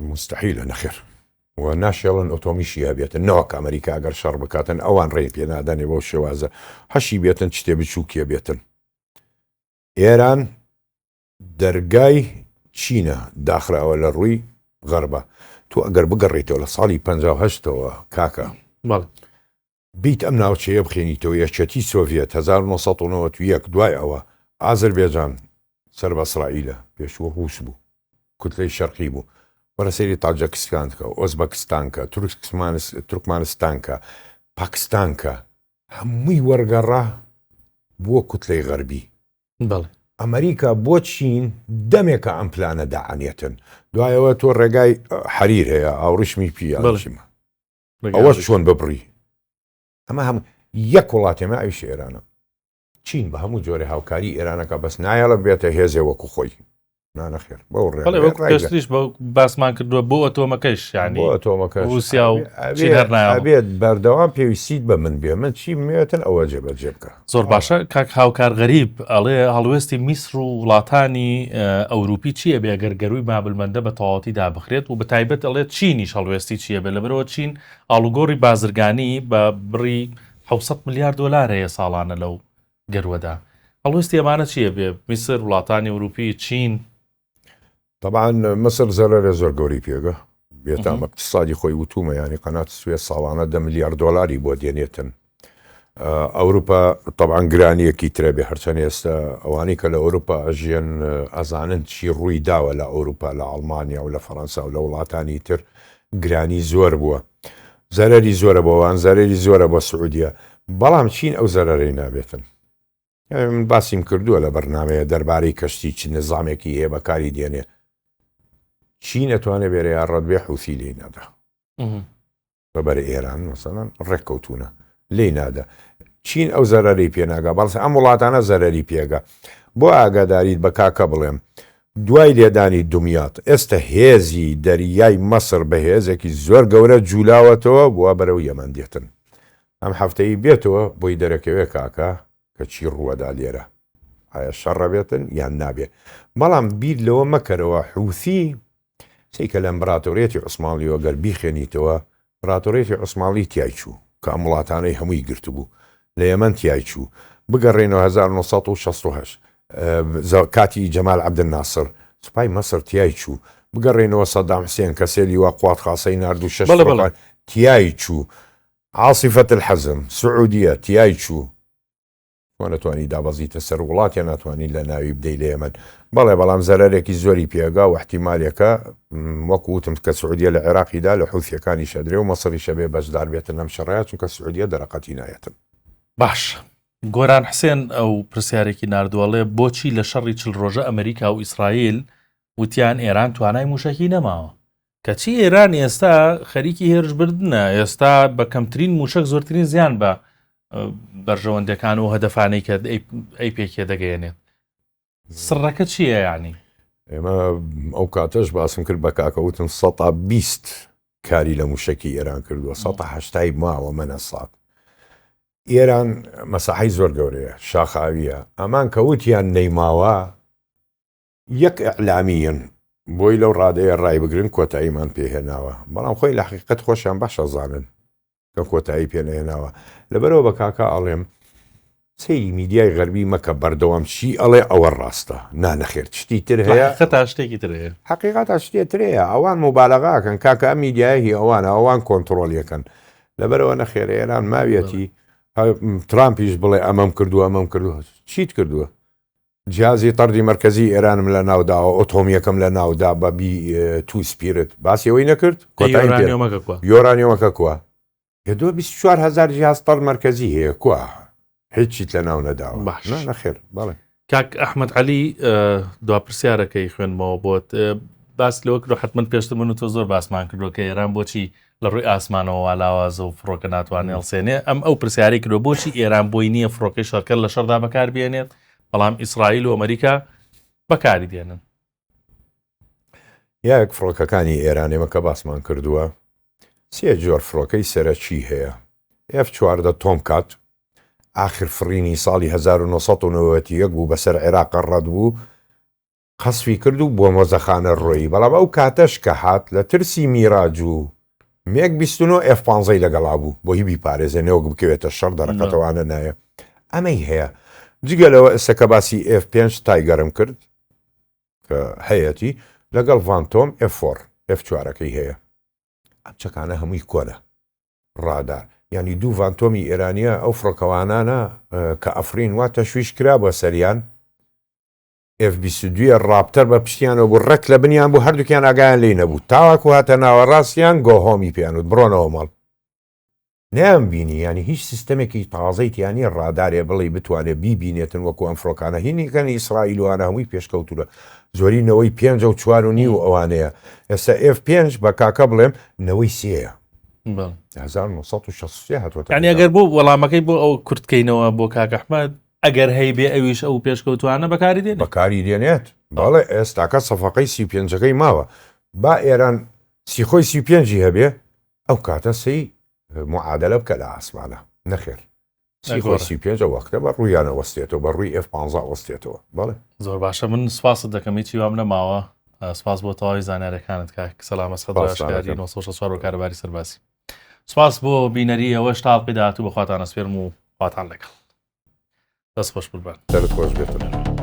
موستەحیلە نەخێر و ناشێڵن ئۆتۆمیشی هەبێتن نەوەک ئەمریکا ئەگەر شەڕ بکاتن ئەوان ڕێی پێ نادەنێ بەو شێوازە هەشی بێتن چتێ بچووکێ بێتن ئێران دەرگای چینە داخراوە لە ڕووی غەربە تۆ ئەگەر بگەڕێیتەوە لە ساڵی 58 ەوە کاکە بەڵێ. بیت ئەم ناوچەیە بخێنیتەوە یەکێتی سۆڤیەت 1991 دوای ئەوە ئازربێجان سەر بە ئیسرائیلە پێشوو ڕووس بوو کوتلەی شەرقی بوو وەرە سەیری تاجەکستان کە ئۆزبەکستان کە تورکمانستان کە پاکستان کە هەمووی وەرگەڕا بووە کوتلەی غەربی بەڵێ. ئەمریکا بۆ چین دەمێکە ئەم پلانە دائەنێتن دوایەوە تۆ ڕێگای حەریر هەیە ئاوڕیشمی پیاڵشیمە ئەوە چۆن ببڕی ئەمە هەم یەک وڵاتێمە ئەویش ئێرانە چین بە هەموو جۆرە هاوکاری ئێرانەکە بەس نایەڵە بێتە هێزێ وەکو خۆی. نا نەخێر بەو ڕێ بەڵێ وەکو پێشتریش بە باسمان کردووە بۆ ئەتۆمەکەیش یانی بۆ ئەتۆمەکەش ڕووسیا و چین هەر نایەوە. ئەبێت بەردەوام پێویستیت بە من بێ من چیم وێتن ئەوە جێبەجێ بکە. زۆر باشە کاک هاوکار غەریب ئەڵێ هەڵوێستی میسر و وڵاتانی ئەوروپی چییە بێ گەر گەرووی بابلمەندە بە تەواوەتی دابخرێت و بەتایبەت ئەڵێ چینیش هەڵوێستی چییە بێ لەبەرەوە چین ئاڵوگۆڕی بازرگانی بە بڕی 600 ملیار دۆلار هەیە ساڵانە لەو گەروەدا. هەڵوێستی ئەمانە چییە بێ میسر، وڵاتانی ئەوروپی، چین؟ تەبعەن میسر زەرەرێ زۆر گەورەی پێگە بێتام اقتصادی خۆی وتومە یانی قەنات سوێس ساڵانە دە ملیار دۆلاری بۆ دێنێتن ئەوروپا تەبعەن گرانیەکی ترە بێ هەرچەند ئێستا ئەوانەی کە لە ئەوروپا ئەژێن ئەزانن چی ڕووی داوە لە ئەوروپا لە ئەڵمانیا و لە فەڕەنسا و لە وڵاتانی تر گرانی زۆر بووە زەرەری زۆرە بۆ وان زەرەری زۆرە بۆ سعودیە بەڵام چین ئەو زەرەرەی نابێتن من باسیم کردووە لە بەرنمەیە دەربارەی کەشتی چ نظامێکی هەیە بەکاری دێنێ چین ئەتوانێ بێرە یا ڕەت بێ حوسی لێی نادا بەبەر ئێران مەسەلەن ڕێککەوتونە لێی نادا چین ئەو زەرەری پێناگا بەڵس ئەم وڵاتانە زەرەری پێگا بۆ ئاگاداریت بە کاکە بڵێم دوای لێدانی دومیاط ئێستە هێزی دەریای مەسر بە هێزێکی زۆر گەورە جولاوەتەوە بوە بەرەو یەمەن دێتن ئەم هەفتەی بێتەوە بۆی دەرەکەوێ کاکە کە چی ڕووەدا لێرە ئایا شەڕە بێتن یان نابێ بەڵام بیر لەوە مەکەرەوە حوسی سەیکە لە ئمبراتۆریەتی عوسمانڵیەوە گەر بیخوێنیتەوە ئمبراتۆریەتی عوسمانڵی تیای چوو کە ئەم وڵاتانەی هەمووی گرتبوو لە یەمەن تیای چوو بگەڕێنەوە 1968 کاتی جەمال عەبدولناسر سوپای مەسر تیای چوو بگەڕێنەوە سەدام حسێن کە سێ لیوا قوات خاسەی نارد و شەش بەڵێ بەڵێ. فڕۆکە تیای چوو عاسفە الحزم سعودیە تیای چوو چۆن ئەتوانی دابەزیتە سەر وڵات یان ئەتوانی لە ناوی بدەی لە یەمەن؟ بەڵێ بەڵام زەرەرێکی زۆری پێگا و ئیحتیمالێکە وەکو وتم کە سعودیە لە عێراقی دا لە حوسیەکانیش ئەدرێ و مەسریش ئەبێ بەشدار بێتن لەم شەڕەیا چونکە سعودیە دەرەقەتی نایەتن. باش گۆران حسێن ئەو پرسیارێکی ناردووە ئەڵێ بۆچی لە شەڕی چل ڕۆژە ئەمریکا و ئیسرائیل وتیان ئێران توانای موشەکی نەماوە کەچی ئێران ئێستا خەریکی هێرشبردنە، ئێستا بە کەمترین موشەک زۆرترین زیان بە بەرژەوەندەکان و هەدەفانەی کە ئەی پێکێ دەگەیەنێت. سڕەکە چییە یعنی؟ ئێمە ئەو کاتەش باسم کرد بە کاکە وتم سەتا 20 کاری لە موشەکی ئێران کردووە سەتا هەشتای ماوە مەنەسات ئێران مەساحەی زۆر گەورەیە شاخاویە ئەمان کە وتیان نەیماوە یەک ئیعلامیین بۆی لەو ڕادەیە ڕایبگرن کۆتاییمان پێ هێناوە بەڵام خۆی لە حەقیقەت خۆشیان باش ئەزانن کە کۆتایی پێ نەهێناوە لەبەرەوە بە کاکە ئەڵێم سەیری میدیای غەربی مەکە بەردەوام چی ئەڵێ ئەوە ڕاستە نا نەخێر شتی تر هەیە حەقیقەتا شتێکی تر هەیە حەقیقەتا شتێ تر هەیە ئەوان موبالەغاکەن کاکە ئەم میدیایە هی ئەوانە ئەوان کۆنتڕۆڵیەکەن لەبەرەوە نەخێر ئێران ماویەتی ترامپیش بڵێ ئەمەم کردووە ئەمەم کردووە چیت کردووە جیهازی تەردی مەرکەزی ئێرانم لە ناو داوە، ئۆتۆمیەکەم لە ناو دا بە بی تو سپیرت. باسی ئەوەی نەکرد؟ کۆتایی پێ. یۆرانیۆمەکە کوا؟ یۆرانیۆمەکە کوا؟ ئێ دۆ 24 هەزار جیهاز تەرد مەرکەزی هەیە کوا؟ هیچیت لە ناو نەداوە. باش. نا نەخێر. بەڵێ. کاک ئەحمەد عەلی دوا پرسیارەکەی خوێندمەوە بۆت باس لەوە کردو حتمما پێشتر من و تۆ زۆر باسمان کردووە کە ئێران بۆچی لە ڕووی ئاسمانەوە وا لاوازە و فڕۆکە ناتوانێ هەڵسێنێ ئەم ئەو پرسیاری کردووە بۆچی ئێران بۆی نییە فڕۆکەی شەڕکەر لە شەڕدا بەکار بێنێت بەڵام ئیسرائیل و ئەمریکا بەکاری دێنن. یەک فڕۆکەکانی ئێران ئێمە کە باسمان کردووە سێ جۆر فڕۆکەی سەرەکی هەیە ئێف 14 تۆمکات ئاخر فڕینی ساڵی 1991 بوو بەسەر عێراقە ڕەت بوو قەسفی کرد و بۆ مۆزەخانە ڕۆیی، بەڵام ئەو کاتەش کە هات لە ترسی میراج و مێگ 29 ئێف پانزەی لەگەڵا بوو بۆ هی بیپارێزێ نەوەک بکەوێتە شەڕ دەرەقەتەوانە نایە ئەمەی هەیە جگە لەوە ئێستا کە باسی ئێف پێنج تایگەرم کرد کە هەیەتی لەگەڵ ڤانتۆم ئێف فۆر ئێف چوارەکەی هەیە ئەم چەکانە هەمووی کۆنە ڕادار یانی دوو ڤانتۆمی ئێرانیە ئەو فڕۆکەوانانە کە ئەفرین وا تەشویش کرا بۆ سەریان ئێف 22 ڕاپتەر بە پشتیانەوە بوو ڕێک لە بنیان بوو هەردووکیان ئاگایان لێی نەبوو تاوەکو هاتە ناوەڕاستیان گۆ هۆمی پێیان وت بڕۆنەوە ماڵ نەیان بینی یانی هیچ سیستەمێکی تازەی تیا نییە ڕادارێ بڵێی بتوانێ بیبینێتن وەکو ئەم فڕۆکانە هینیکەن ئیسرائیل و ئەوانە هەمووی پێشکەوتوورە زۆری نەوەی پێنجە و چوار و نیو ئەوانەیە ئێستا ئێف پێنج بە کاکە بڵێم نەوەی سێیە بەڵێ. 1963 هاتووەتە یعنی ئەگەر بۆ وەڵامەکەی بۆ ئەو کورتکەینەوە بۆ کاک ئەحمەد. ئەگەر هەیبێ ئەویش ئەو پێشکەوتوانە بەکاری دێنێت. بەکاری دێنێت بەڵێ ئێستاکە سەفەقەی 35ەکەی ماوە با ئێران سیخۆی 35ی هەبێ ئەو کاتە سەی معادلە بکە لە ئاسمانە نەخێر سیخۆی 35 ئەو وەختە بە ڕوویانە وەستێتەوە بە ڕووی ئێف 15 وەستێتەوە بەڵێ. زۆر باشە من سپاست دەکەم هیچی وام نەماوە سپاس بۆ تەواوی زانیارەکانت کاک سەلامە سەدراشکاری 964 بۆ کاروباری سەربازی سپاس بۆ بینەری ئەوەش تا ئەڵقەی داهاتوو بەخواتان ئەسپێرم و خواتان لەگەڵ دەست خۆش قوربان سەرت خۆش بێتن.